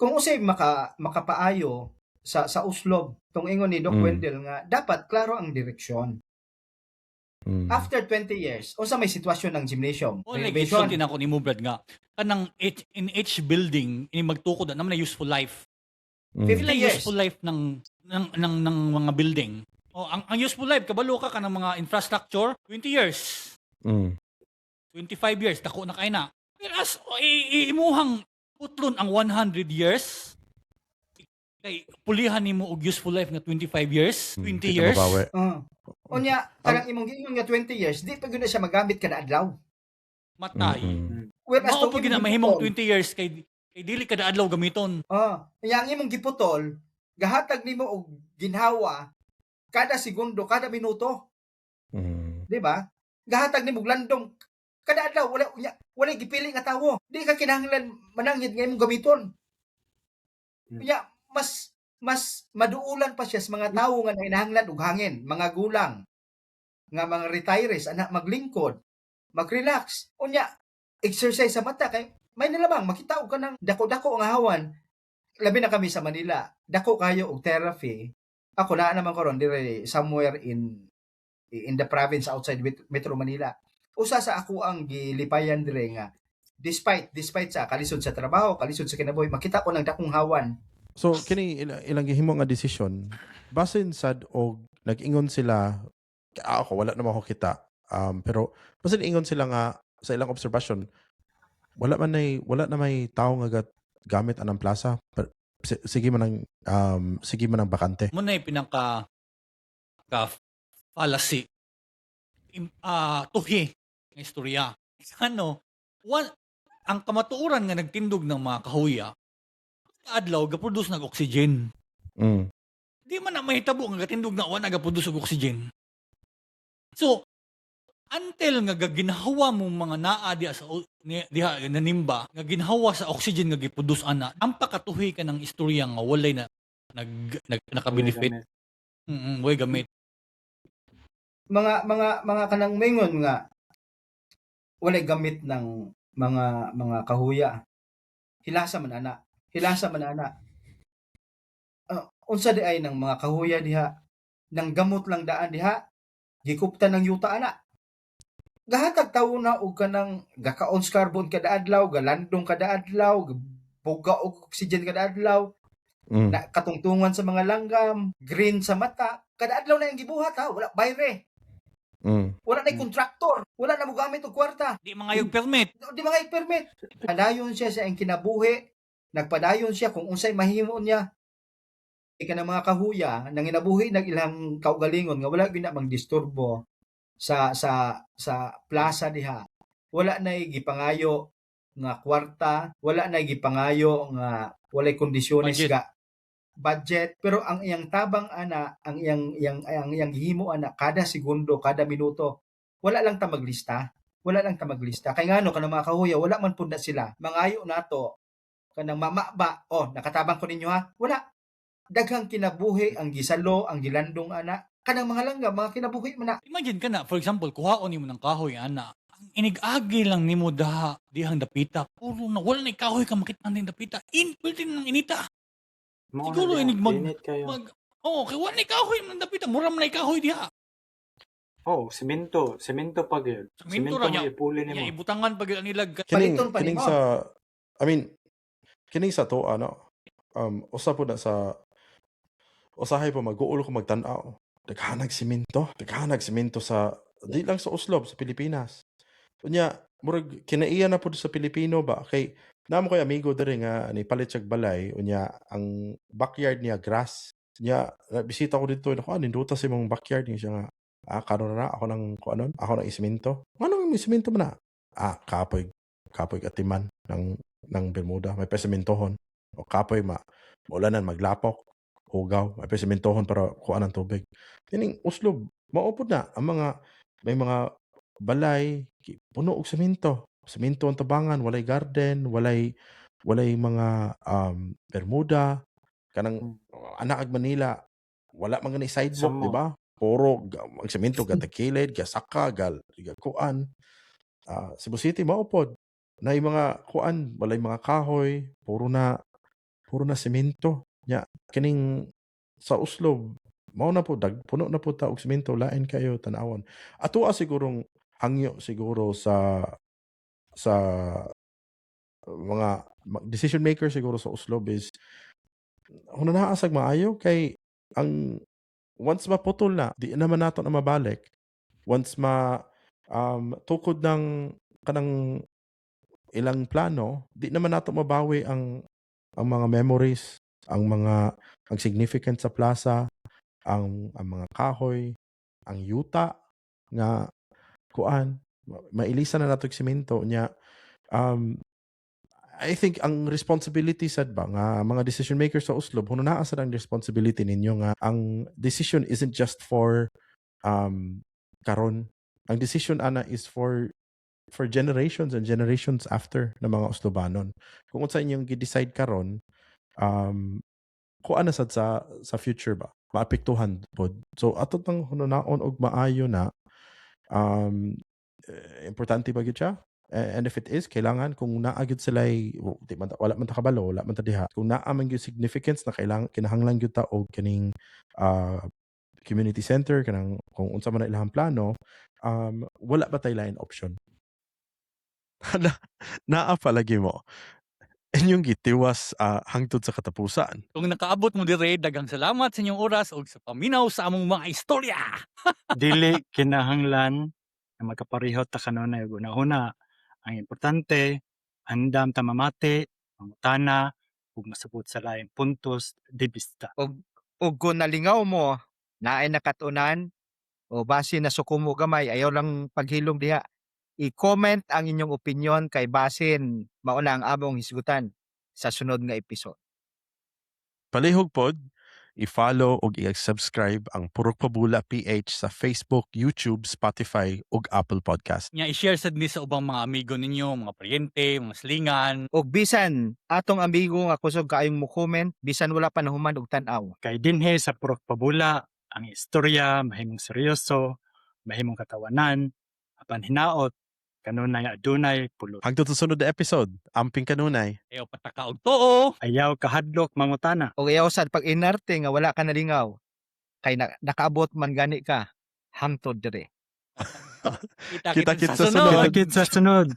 kung usay makapaayo sa uslob tong ingon ni Doc Wendell nga dapat klaro ang direksyon. After 20 years, unsa may sitwasyon ng gymnasium? O like Renovation. isulti na ako ni mo, Brad, nga kanang each, in each building ini magtukod na naman na useful life. 50 Pila years. useful life ng mga building? O ang useful life, kabalo ka kanang mga infrastructure, 20 years. 25 years dako na kay na. Whereas o, imuhang putlon ang 100 years kay pulihan nimo og useful life nga 25 years, 20 Kita years. mabawi. Unya, kanang imong giingon nga 20 years, di pa gyud na siya magamit kada adlaw. Matay. Whereas Mao tong pa gyud na imong mahimong giputol, 20 years kay dili kada adlaw gamiton. Ah, unya ang imong giputol, gahatag nimo og ginhawa kada segundo, kada minuto, di ba? Gahatag nimo og landong kada adlaw, wala unya, wala gipili nga tawo. Di ka kinahanglan mananghid nga imong gamiton. Unya mas mas maduulan pa siya sa mga tawo nga nanginahanglan og hangin, mga gulang, nga mga retirees, anak maglingkod, magrelax. Unya exercise sa mata kay may nalamang makita og kanang dako-dako nga hawan. Labi na kami sa Manila, dako kayo og therapy. Ako naa naman karon dire somewhere in the province outside Metro Manila. Usa sa ako ang gilipayan dire nga despite despite sa kalisod sa trabaho, kalisod sa kinabuhi, makita ko ng dakong hawan. So kini ilang gihimo nga desisyon basin sad og nag-ingon sila, ako wala naman ako kita, pero basin ingon sila nga sa ilang observation wala na may tao nga gamit anang plaza pero sige man ang bakante. Mo na pinaka ka fallacy, tuhi nga istorya. Ano, one, ang kamatuoran nga nagtindog ng mga kahuya, adlaw ga-produce ng oxygen. Di man na mahitabo nga gatindog na wa nagaproduce og oxygen. So, until nga gaginhawa mo mga naa diha sa diha nanimba nga ginhawa sa oxygen nga giproduce ana, ang pakatuhi ka ng istorya nga walay na nag, nag naka-benefit. Way gamit. Mga kanang mingon nga walay gamit ng mga kahuya. Hilasa man ana. Hilasa man ana. Unsa di ay ng mga kahuya diha nang gamot lang daan diha, gikuptan ng yuta ana. Gahatag tawo na og kanang gakaon sa carbon kada adlaw, galandong kada adlaw, buga og oxygen kada adlaw, na katungtungan sa mga langgam, green sa mata, kada adlaw na ang gibuhat ha, wala bayre. Wala na kontraktor, wala na mo gamit og kwarta. Di mga yung permit. Di mga permit. Padayon siya sa iyang kinabuhi, nagpadayon siya kung unsay mahimo niya. Ika ng mga kahuya nang inabuhi nag ilang kaugalingon nga wala gyud na mangdisturbo sa plaza diha. Wala na gipangayo nga kwarta, wala na gipangayo nga walay kondisyones Budget. ga budget, pero ang iyang tabang ana, ang iyang gihimo ana kada segundo, kada minuto, wala lang ta maglista. Wala lang ta maglista. Kay ngano kanang mga kahuya wala man pud na sila mangayo nato kanang mama ba, "Oh, nakatabang ko ninyo ha." Wala. Daghang kinabuhi ang gisalo, ang gilandong ana kanang mga langga, mga kinabuhi man na. Imagine ka na, for example, kuhaon nimo ng kahoy ana. Ang inig-agi lang nimo daha dihang dapita. Puro na wala na kahoy ka makita ning dapita. In pwede nang inita. Mao na Siguro diha, inig init kayo. Mag Oh, kay wala na kahoy man dapita, mura man na kahoy diha. Oh, semento, semento pa gyud. Semento Semento ra niya. mo ipuli nimo. Nya ibutangan pag nila Kining Paliton pa kining nimo. sa, I mean, Kini sa to ano, usa po na sa usahay pa mag-uol ko magtan-aw. Daghanag simento, daghanag simento sa di lang sa Oslob, sa Pilipinas. Unya, murag kinaiya na pud sa Pilipino ba kay naa man koy amigo diri nga ni palit siyag balay, unya ang backyard niya grass. Nya bisita ko didto, nako, nindota sa imong backyard niya siya nga karon na ako nang kuanon, ako nang isemento. Nganong imong isemento man na? Ah, kapoy kapoy atiman ng Bermuda, may pasementohon. O kapoy ma maulanan maglapok, hugaw, may pasementohon para kuan ang tubig. Kining Oslob, mao pud na ang mga may mga balay puno og semento. Semento ang tabangan, walay garden, walay mga Bermuda, kanang anak ag Manila, wala man gani sidewalk, Samo. di ba? Puro ang semento gatagilid, gasaka, gal kuan. Cebu City mao pod. Naay mga kuan, walay mga kahoy, puro na semento. Nya kining sa Oslob mao na po dag puno na po ta og semento, lain kayo tan-awon. Atoa sigurong hangyo siguro sa mga decision maker siguro sa Oslob is hunahunaa sag maayo kay ang once maputol na, di naman nato na mabalik. Once ma tukod ng kanang ilang plano, di naman nato mabawi ang mga memories, ang mga ang significant sa plaza, ang mga kahoy, ang yuta nga kuan, mailisan na nato og semento nya. I think ang responsibility sad ba nga mga decision makers sa Oslob, hunahunaa sad ang responsibility ninyo nga ang decision isn't just for karon. Ang decision ana is for generations and generations after ng mga Oslobanon. Kung unsa inyong gi-decide karon, kuan na sad sa future ba, maapektuhan pod. So ato tang hunahunaon og maayo na importante ba gyud siya. And if it is kailangan, kung naa gyud sila, di man wala man ta kabalo, wala man ta diha, kung naa man gyud significance na kailangan, kinahanglan gyud ta og kining community center, kanang kung unsa man na ilahang plano, wala ba tay lain option na naa palagi mo inyong gitiwas hangtod sa katapusan. Kung nakaabot mo dire, daghang salamat sa inyong oras ug sa paminaw sa among mga istorya. Dili kinahanglan na magkapareho ta kanunay og hunahuna. Ang importante, andam ta mamati, mangutana, ug masabot sa laing puntos de vista. Ug kung nalingaw mo, naay nakatunan o base na suko mo gamay, ayaw lang paghilom diha. I-comment ang inyong opinion kay basin mauna ang among hisgutan sa sunod nga episode. Palihog pod, i-follow ug i-subscribe ang Purok Pabula PH sa Facebook, YouTube, Spotify ug Apple Podcast. Nya i-share sad ni sa ubang mga amigo ninyo, mga paryente, mga silingan. Og bisan atong amigo nga kusog kaayong mo comment, bisan wala pa nahuman og tan-aw. Kay dinhi sa Purok Pabula, ang istorya mahimong seryoso, mahimong katawanan, apan hinaot kanunay adunay pulot. Hangtod sa sunod na episode, amping kanunay. Ayaw pataka og tuo. Ayaw kahadlok mangutana. Og ayaw sad pag inarte nga wala ka nalingaw kay nakaabot man gani ka hangtod dire. Kita-kita Kita-kits sa sa sunod. sunod. Kita sa sunod.